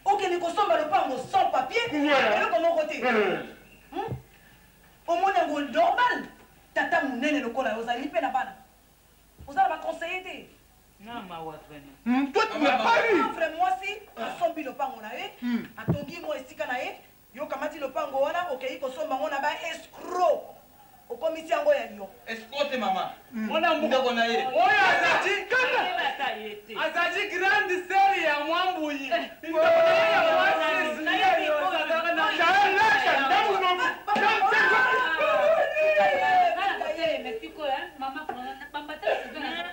okende kosomba lopango sans papier eloko moko te. Omoni yango normal tata monene lokola yo ozali mpe na bana oza na baconseiller te. Na mawa vraiment. Toi tu n'as pas eu. Vrai mwasi asombi lopango na ye atongi mwa esika na ye yo kamati lopango wana okei kosomba yango na ba escroc okomisi yango ya yo. Escroc te mama. Mwana ndeko na ye. Oyo azali azali grande sœur ya Mwambuyi. Ndeko na ye ya mwasi ye azalaka na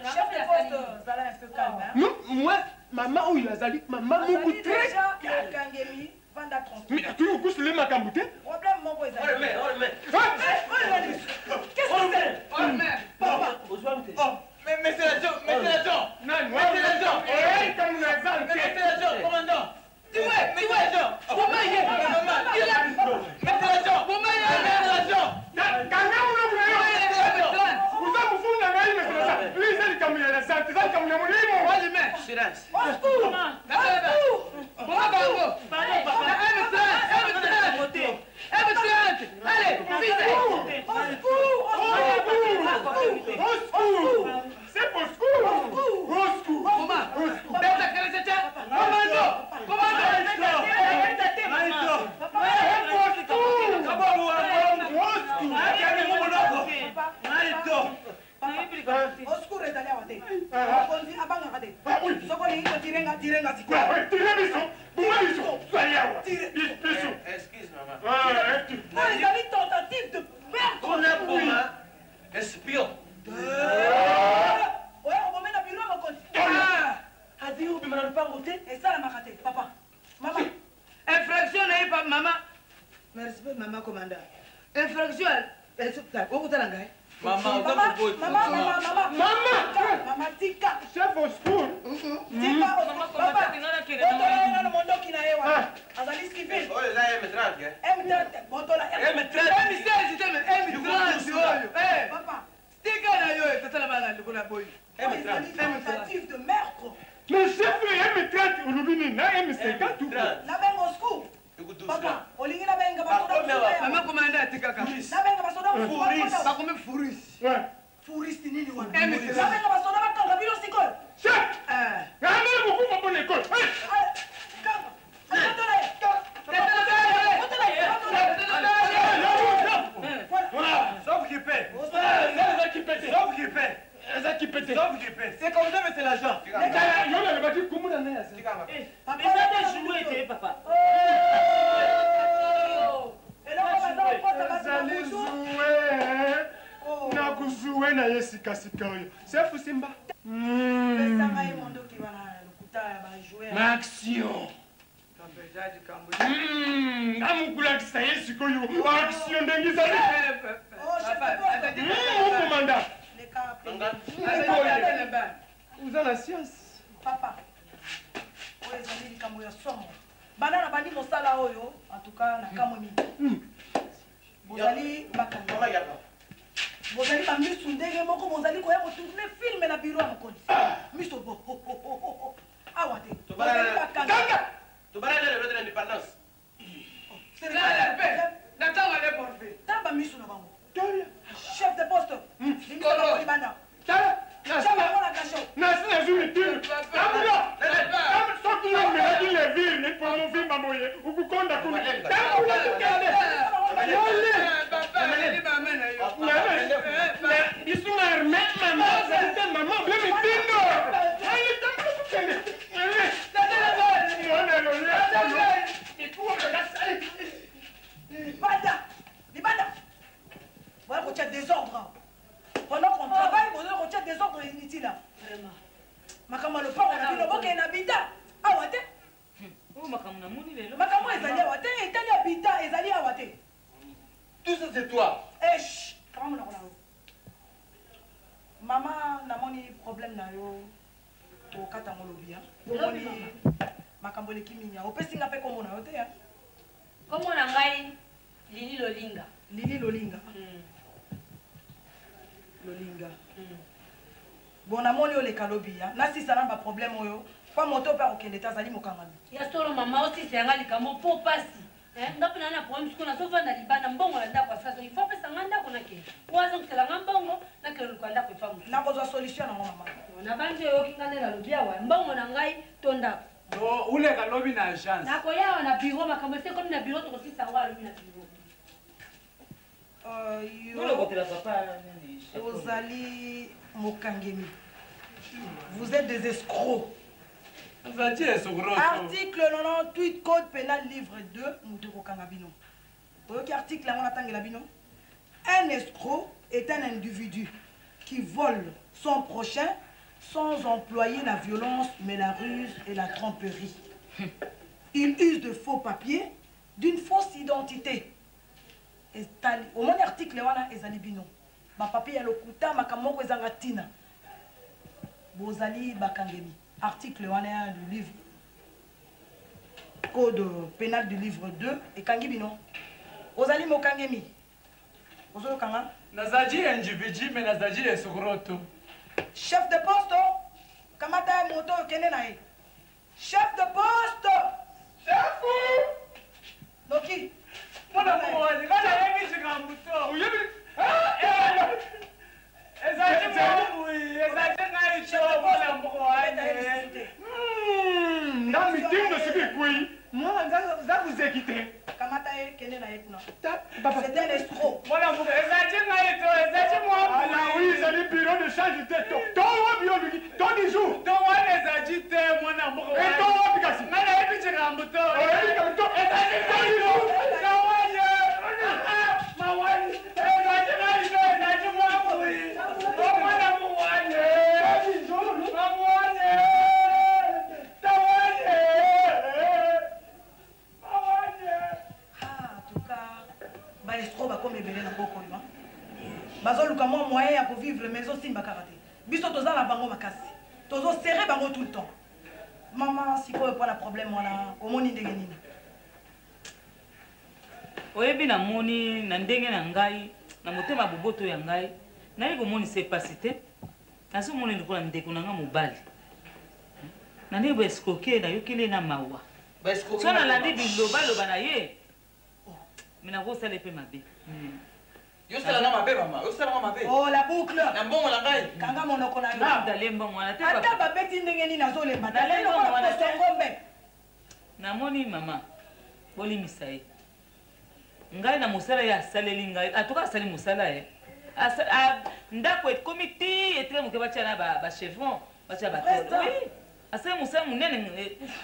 Chef de poste zala un peu calme hein. Non, moi, mama oyo azali mama moko très Déjà okangemi vanda tranquille. Mais atuki kokusela makambo te. Problème moko ezali. Qu'est-ce que c'est? Papa. Oh, mais monsieur l'agent, monsieur l'agent. Nani? Monsieur l'agent. Eh, comme na zante. Monsieur l'agent, commandant. Tu vois, monsieur l'agent. Maman, monsieur l'agent. Monsieur l'agent. Kanga monoko na yo. Oza mofunda ngai monsieur l'agent. Eza likambo ya la sante, eza likambo ya molimo. Assurance. Au secours! Au secours! Boma bango. Na M30, M30. M30. Allez, vite. Au secours! Au secours! C'est au secours! Au secours! Boma. Beta kelesete. Commando. Commando. Au secours ezali awa te mokonzi abangaka te soki olingi kotirenga tirenga Excuse, maman. sikoyo ezali tentative de Kuna boma espion. oya kobome na biro ya mokonzi aziki kobima na lopango te esalamaka te papa mama Infraction na ye pa mama. Merci pe mama commandant. Infraction okotala ngai. Mama, oza kobota. mama mama mama Mama! mama tika Chef au secours! tika papa botola ye nano mondoki na ye wana azali civil Oyo eza M30, eh? M30 botola M30. M16 te M30 oyo. Eh. papa Tika na yo etatala bana lokola boyi. oyo ezali tentative de meurtre Mais chef M30 olobi nini na M50 ou quoi? nabenga au secours papa olingi nabenga basoda Bakomi awa. Mama commandant atikaka. nabenga basoda Furiste. Bakomi furiste. Ouais. furiste nini wana M30. nabenga basoda bakanga bino sikoyo Chef! Ngamela kokufa mpona ekole. Hey! kanga botola ye botola ye botola ye Sauf qu'il paie. Eza kipete. Sauf qu'il paie. Eza kipete. Sauf qu'il paie. C'est comme ça, mais c'est l'argent. Yo nalobaki kumuna na ya Eza te jouer te papa. eloko baza kokota bato na ezali butu zuwe nakuzuwe na ye sikasika oyo sefu simba pesa ngai mondoki wana ya lokuta ya bajoueur maaction amukulakisa ye sikoyo action ndenge ezali okomanda leka oza na science papa oyo ezali likambo ya somo banda na bandi mosala oyo en tout cas na kamwe mingi bozali bakanga Mama yaka. bozali bamisu ndenge moko bozali koya kotourne filme na biro ya mokonzi miso bo awa te bozali bakanga Tobala lelo de l'indépendance. Na ntango ale porfe. tala bamisu na bango chef de poste limisa bango libanda tala tia bango na kasho nasi nazwi mitindo tambula soki yo omelaki levire ni promovimba boye ukukonda kuna tambula tukende yole biso na arme mama azali te mama ble mitindo ale tambula tukende mwana lola libanda libanda boya kotia désordre pendant qu'on travaille boza kotia désordre inutile makambo ya lopango na bino bokende na bita awa te Oyo makambo namoni lelo. makambo ezali awa te etali ya bita ezali awa te Tout ça c'est toi. esh kama monoko na yo mama namoni problème na yo tokata yango lobi ya omoni makambo eleki mingi opesi nga mpe kombo na yo te ya kombo na ngai lili lolinga lili lolinga lolinga bon namoni oleka lobi ya nasisa na baproblème oyo mpo moto mpe akokende te azali mokangami ya solo mama osisa yanga likambo mpo pasi nga mpe naa na problème sikoyo nazovanda libanda mbongo na ndako asika soki fo apesa nga ndako nakende po azongisela nga mbongo nakende luka ndako epa mosu nakozwa solution nango mama na bandi oyoki nga nde nalobi awa mbongo na ngai to ndako No, uleka lobi na agence. nakoya awa na biro makambo esi ekomi na biro tokosisa yango alobi na biro yo Nolokotela papa nani. ozali mokangemi vous êtes des escrocs Azali escroc. article 98 code pénal livre 2 moto ekokanga bino oyoki article yango natangela bino un escroc est un individu qui vole son prochain sans employer la violence mais la ruse et la tromperie il use de faux papiers d'une fausse identité Etali- omoni article wana ezali bino bapapier ya lokuta makambo moko ezanga ntina bozali bakangemi article wana ya du livre code pénal du livre 2 ekangi bino ozali mokangemi ozolokanga Nazali individu mais nazali escroc. chef de poste kamata ye moto oyo kende na ye. Chef de poste! Chef! Noki. Mwana moko nga nayebi likambo to. Oyebi? Ezali mobui, ezali ngai to mwana moko wane. Nga mitindo soki ekwei mwana nza kozeki te. Kamata ye kende na ye kuna. C'est un escroc. Mwana moko ezali ngai to ezali mobui. Ala oui ezali bureau de change te to to wapi oluki to du jour. To wana ezali te mwana moko wane. To wapi kasi. Nga nayebi likambo to. Oyebi likambo to. Ezali ngai to. Tawanye. Mawani. Ezali ngai to ezali mobui. Mwana moko wane. Mawanye. Tawanye. Mawanye. Ah, en tout cas, ba escroc bakomi ebele na mboka oyo. Bazoluka mwa moyen ya kovivre mais ezosimba kaka te. Biso toza na bango makasi. Tozo serrer bango tout le temps. Mama sikoyo mpo na problème wana omoni ndenge nini? Oyebi namoni na ndenge na ngai na motema boboto ya ngai naye komonisa epasi te nazomona lokola ndeko na ngai mobali na ndenge baescroke nayokeli ye na mawa so nalandi bilobaloba na ye me nakosala ye mpe mabe. Yosalanga mabe mama, yosalanga mabe. Oh la boucle. Na mbongo na ngai. Kanga monoko na yo. Nalie mbongo wana te. Ata babeti ndenge nini azolemba te. Nalie mbongo wana te. Ngombe. Namoni mama bolimisa ye. Ngai na mosala ye asaleli ngai. En tout cas asali mosala ye. Ndako ekomi ti etike moke batia na ba chevron, batia ba tôle. Oui. Asali mosala monene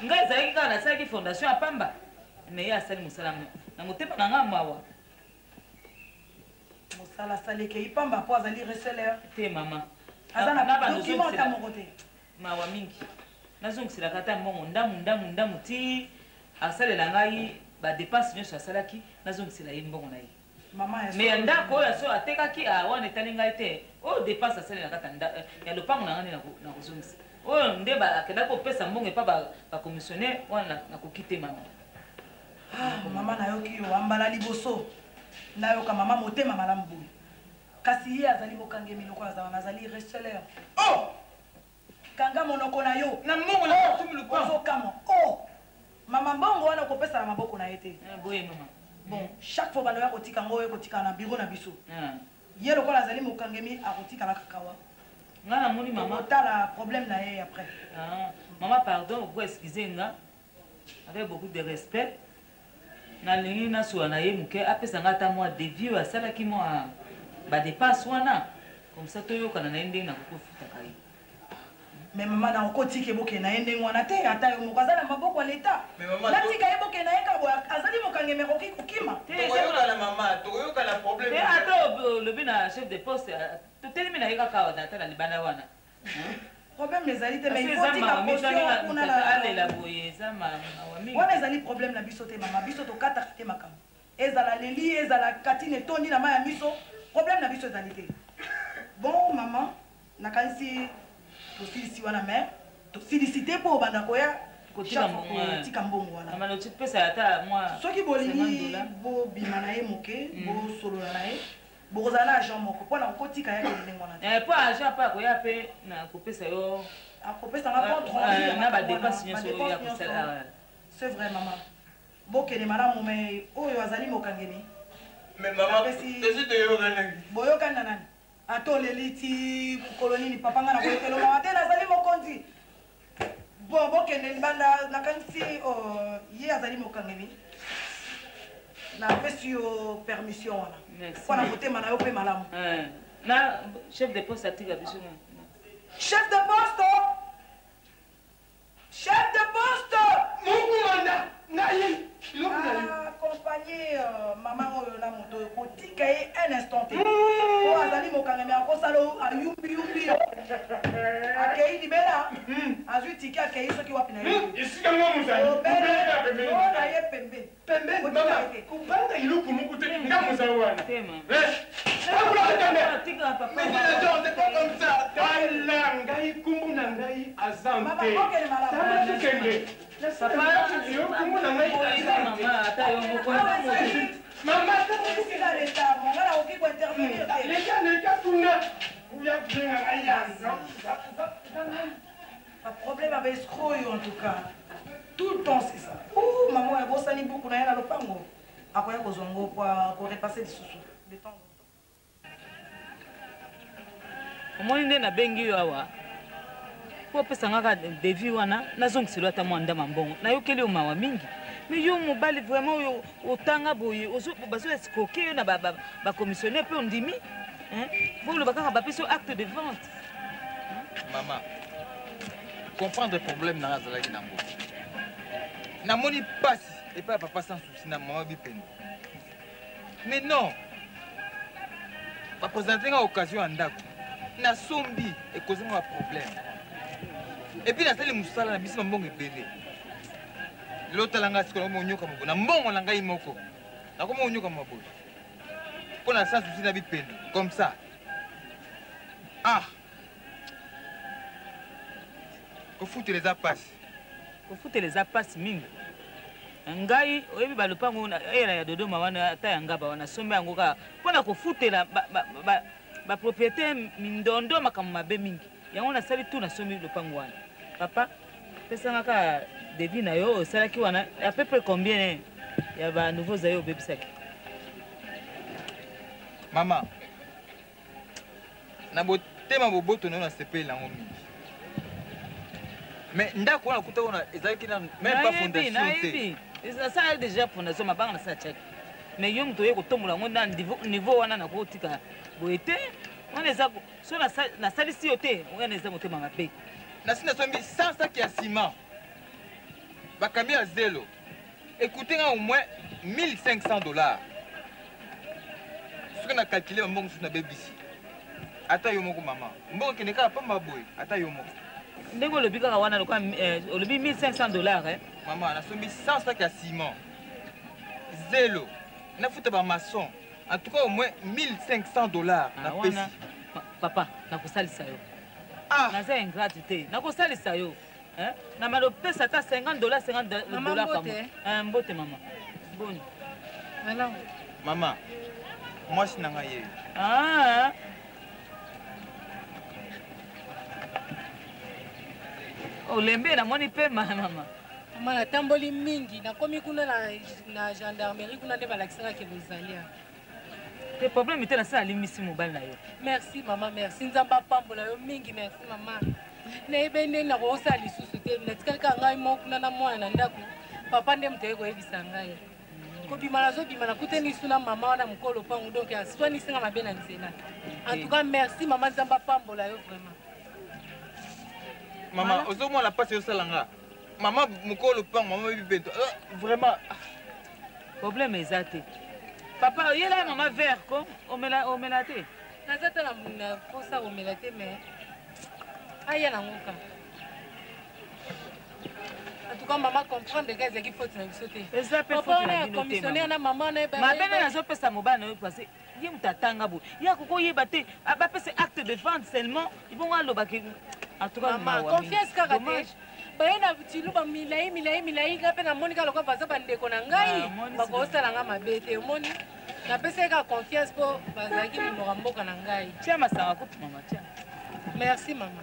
ngai ezalaki kaka nasalaki fondation ya pamba. Mais ye asali mosala na motema na ngai mawa. Mosala asali ekei pamba mpo azali receleur. Te mama. Aza na document ata moko te. Mawa mingi. Nazongiselaka ata mbongo ndamu ndamu ndamu ti asalela ngai ba depenses nyonso asalaki nazongisela ye mbongo na ye. Mama ya Mais ya ndako oyo aso atekaki ah, wana etali ngai te. Oyo depense asali na kati ya lopango na ngai nde nakozongisa. Oyo nde akendaki kopesa mbongo epa ba commissionnaire wana nakoki te mama. Ah, mama nayoki yo ambala liboso nayoka mama motema malamu boye kasi ye azali mokangemi lokola azala nazali receleur. Oh! Kanga monoko na yo. Na mbongo na oh, lupango. Ozokamwa. Oh! Mama mbongo wana okopesa na maboko na ye te. Eh, boye mama. Bon, chaque fois bando ya kotika ngo ekotika na bureau na biso. Ye lokola azali mokangemi akotikala kaka wa. Nga namoni mama. Tala problème na ye après. Ah, mama pardon, vous excusez nga. Avec beaucoup de respect. Nalingi nasola na ye moke apesa nga ata mwa devis oyo asalaki mwa ba dépenses wana comme ça toyokana na ye ndenge nakoki kofutaka ye. Mais mama na okotika eboke na ye ndenge wana te ata yo moko aza na maboko ya leta. Natika ye boke na ye kaka boye azali mokangemi akoki kokima. Tokoyokana mama, tokoyokana problème. Te ata olobi na chef de poste totelemi na ye kaka awa ata na libanda wana. Problème ezali te mais il faut tika caution kuna na alela boye eza mawa mingi. Wana ezali problème na biso te mama, biso tokataka te makambo. Ezala leli, ezala katine etondi na mayi ya miso, problème na biso ezali te. Bon maman, nakanisi tosilisi wana mais tosilisi te mpo obanda koya kotika mbongo kotika mbongo wana. Mama noki pesa ata mwa soki bolingi bobima na ye moke, bosolola na ye. Bokozala na agent moko mpo na kokotika ya kende ndenge wana te. Eh, mpo agent mpe akoya mpe na kopesa yo akopesa nga compte rendu ya na ba makambo wana, dépenses nyonso ba oyo ya dépenses kosala. nyonso. C'est vrai maman. Bokende malamu mais oyo azali mokangemi. Mais maman, Napesi- tosi toyokanaki. Boyokani na nani? Ata oleli ti mokolo nini papa nga nakoyokela mawa te nazali mokonzi. Bon bokende libanda nakanisi oh, ye azali mokangemi. Napesi yo permission wana. Merci. Mpo na motema na yo mpe malamu. Eh, na chef de poste atika biso na. Chef de poste! Chef de poste! Mukumanda ngai biloko na yo. Accompagner mama oyo na moto oyo kotika ye un instant te. Po azali mokangemi akosala oyo ayumbi yumbi yo. Akei libela. Azwi tike akei soki wapi na ye. Esika nga mozali. Obele Obele o na ye pembeni. Pembeni mama kobanga eloko moko te nga mozali wana. Tala ngai kombo na ngai aza te. Tala tokende. Yo kombo na ngai aza te. Mama esika leta monga nakoki kointervenir te. Leka leka kuna. Uya kubenga ngai ya. Ba problème. baescro oyo en tout cas tout le temps c'est ça o mama oyo abosani buku na ye na lopango akoya kozwa ngo po akorepasse lisusu de temps en temps. Omoni nde nabengi yo awa mpo opesa nga kaka devis wana nazongisela yo ata mwa ndama mbongo. Nayokeli yo mawa mingi. Mais yo mobali vraiment oyo otanga boye bazo escroquer yo na ba commissionnaire mpe ondimi hein? Boloba kaka bapesi yo acte de vente. Mama, comprendre problème na nga azalaki nango. Namoni pasi epai ya papa sans souci na mama Bipendo. Mais non, ba présenter nga occasion ya ndako nasombi ekozi nga ba problème et puis nasali mosala na bisi bambongo ebele lelo tala nga sikoyo nakomi konyoka maboye na mbongo na ngai moko nakomi konyoka maboye mpo na sans souci na bipendo comme ça ah kofutela eza mpasi kofutela eza mpasi mingi ngai oyebi balopango eyela ya dodoma wana ata ya ngaba wana somba yango kaka mpo na kofutela bapropriétaire mindondo makambo mabe mingi yango nasali tu nasombi lopango wana papa pesanga kaka devis na yo osalaki wana à peu près combien ya ba nouveau zaye obebisaki mama na botema boboto na yo nasepeli nango mingi mais ndako wana kuta wana ezalaki na même pas fondation te nasala déjà fondation mabanga nasala tiaki mais yo moto oye kotombola yango na niveau wana nakotika boye te wana eza so nasalisi yo te wana eza motema mabe nasi nasombi 100 saki ya ciment bakambi ya zelo ekute nga au moins 1500 dollars soki na calcule bambongo mosusu nabebisi ata yo moko mama mbongo ekende kaka pamba boye ata yo moko ndenge olobi kaka wana lokola eh, olobi 1500 dollars eh? mama nasombi 100 sac ya ciment zelo nafuta bamaçon en tout cas au moins 1500 dollars ah, napesi papa nakosalisa yo ah. naza ingrate te nakosalisa yo Eh? Na malo pesa ata 50 dollars 50 dollars kama. Eh, mbote mama. Boni. Malamu. Mama, mwasi na ngai yeyo. Ah. Olembe namoni pema mama. Mama natamboli mingi nakomi kuna na, na gendarmerie kuna nde balakisaka ke bozali awa. Te problème te nasala alimisi mobali na yo. Merci mama, merci. Nzambe apambola yo mingi, merci mama. Nayebi ndenge nakosala lisusu te, natikali kaka ngai moko kuna na mwana na ndako. Papa nde moto aye koyebisa ngai. Kobima nazobima nakutani lisu na mama wana mokolo lopango donc aswanisi nga mabe na nzela. En tout cas merci mama, Nzambe apambola yo vraiment. Mama, ozomona mpasi osala nga. Mama mokolo lopango, mama bibento. Euh, vraiment. Problème eza te. Papa, oyela mama verre ko omela omela te. Naza ta na posa komela te mais aya nango kaka. En tout cas, maman comprendre que ezalaki faute na biso te. Eza pe faute na bino te. Commissionnaire na maman na ye. Mabe nde nazopesa mobali na yo parce ye moto atanga boye ye akoki koyeba te bapesa acte de vente seulement ebongo alobaki en tout cas maman confiance kaka te baye na tiluba milai milai milai nga mpe namoni kaka lokola baza bandeko na ngai ah, bakosala nga mabe te omoni napesaki kaka confiance mpo bazalaki mimoka mboka na ngai tia masanga kutu mama tia merci mama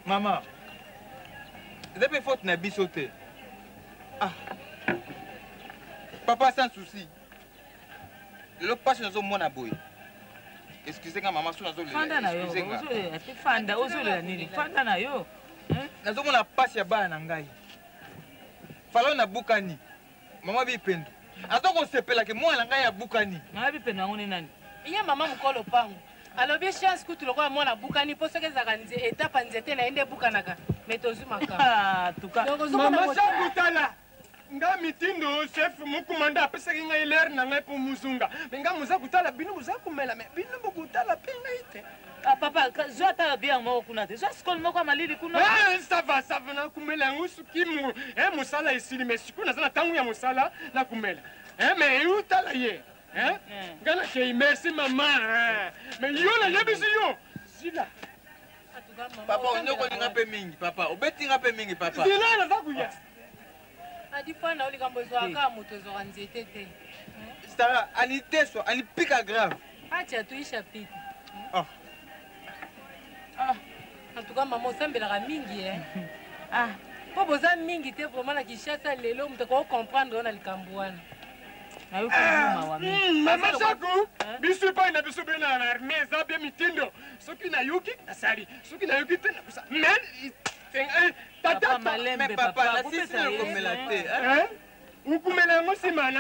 mama eza mpe faute na biso te ah papa sans souci lelo pasi nazomona boye excuse nga mama so nazolela na yo fanda ozolela nini fanda na yo nazomona pasi ya bana na ngai falao nabukani mama bipendu aza kosepelake mwana na ngai abukani mama bipendu yango nde nani ye mama mokolo pango alobi chance kutu lokola mwana abukani mpo soki ezalaka etape ya nzete na ye nde ebukanaka me tozwi makambo mama sakutala nga mitindo chef mukumanda apesaki ngai lere na ngai mpo muzunga me nga moza kotala bino boza komela me bino bokotala mpe ngai te Ah, papa zwa ata bière moko kuna te zwa skol moko ya malili kuna eh, ça va ça va nakumela yango soki eh, mosala esili me sikoyo naza na ntango ya mosala nakumela eh, me eutala ye nga nakei merci mama me yo nayebisi yo zila papa onyokoli nga mpe mingi papa obeti nga mpe mingi papa zila naza kuya Adi fana yo likambo ezwaka kaka moto ezwaka nzete te. Sarah aniteswa anipika grave. Acha tuisha pita. Ah. Ah. En tout cas maman osambelaka mingi eh. Ah, mpo boza mingi te vraiment na Kinshasa lelo moto akoki comprendre yo na likambo wana. Mama Shaku, biso epai na biso bena na armée eza bien mitindo. Soki nayoki nasali, soki nayoki te nakosa. Mais tata malembe papa, nasilisi na komela te. Hein? Ukumela yango nsima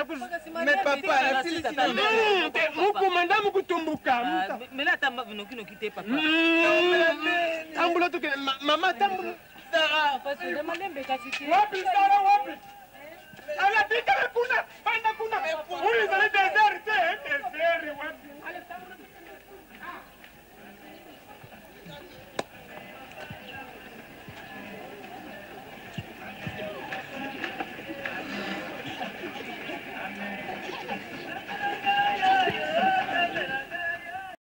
Mais papa, nasilisi na te mukuma nda mukutumbuka. Mela ata nokinoki te papa. Tambola tokende mama tambola. Sara, wapi Sara wapi? Ala tikala kuna, fanda kuna. Oyo ezali desert te, desert wapi?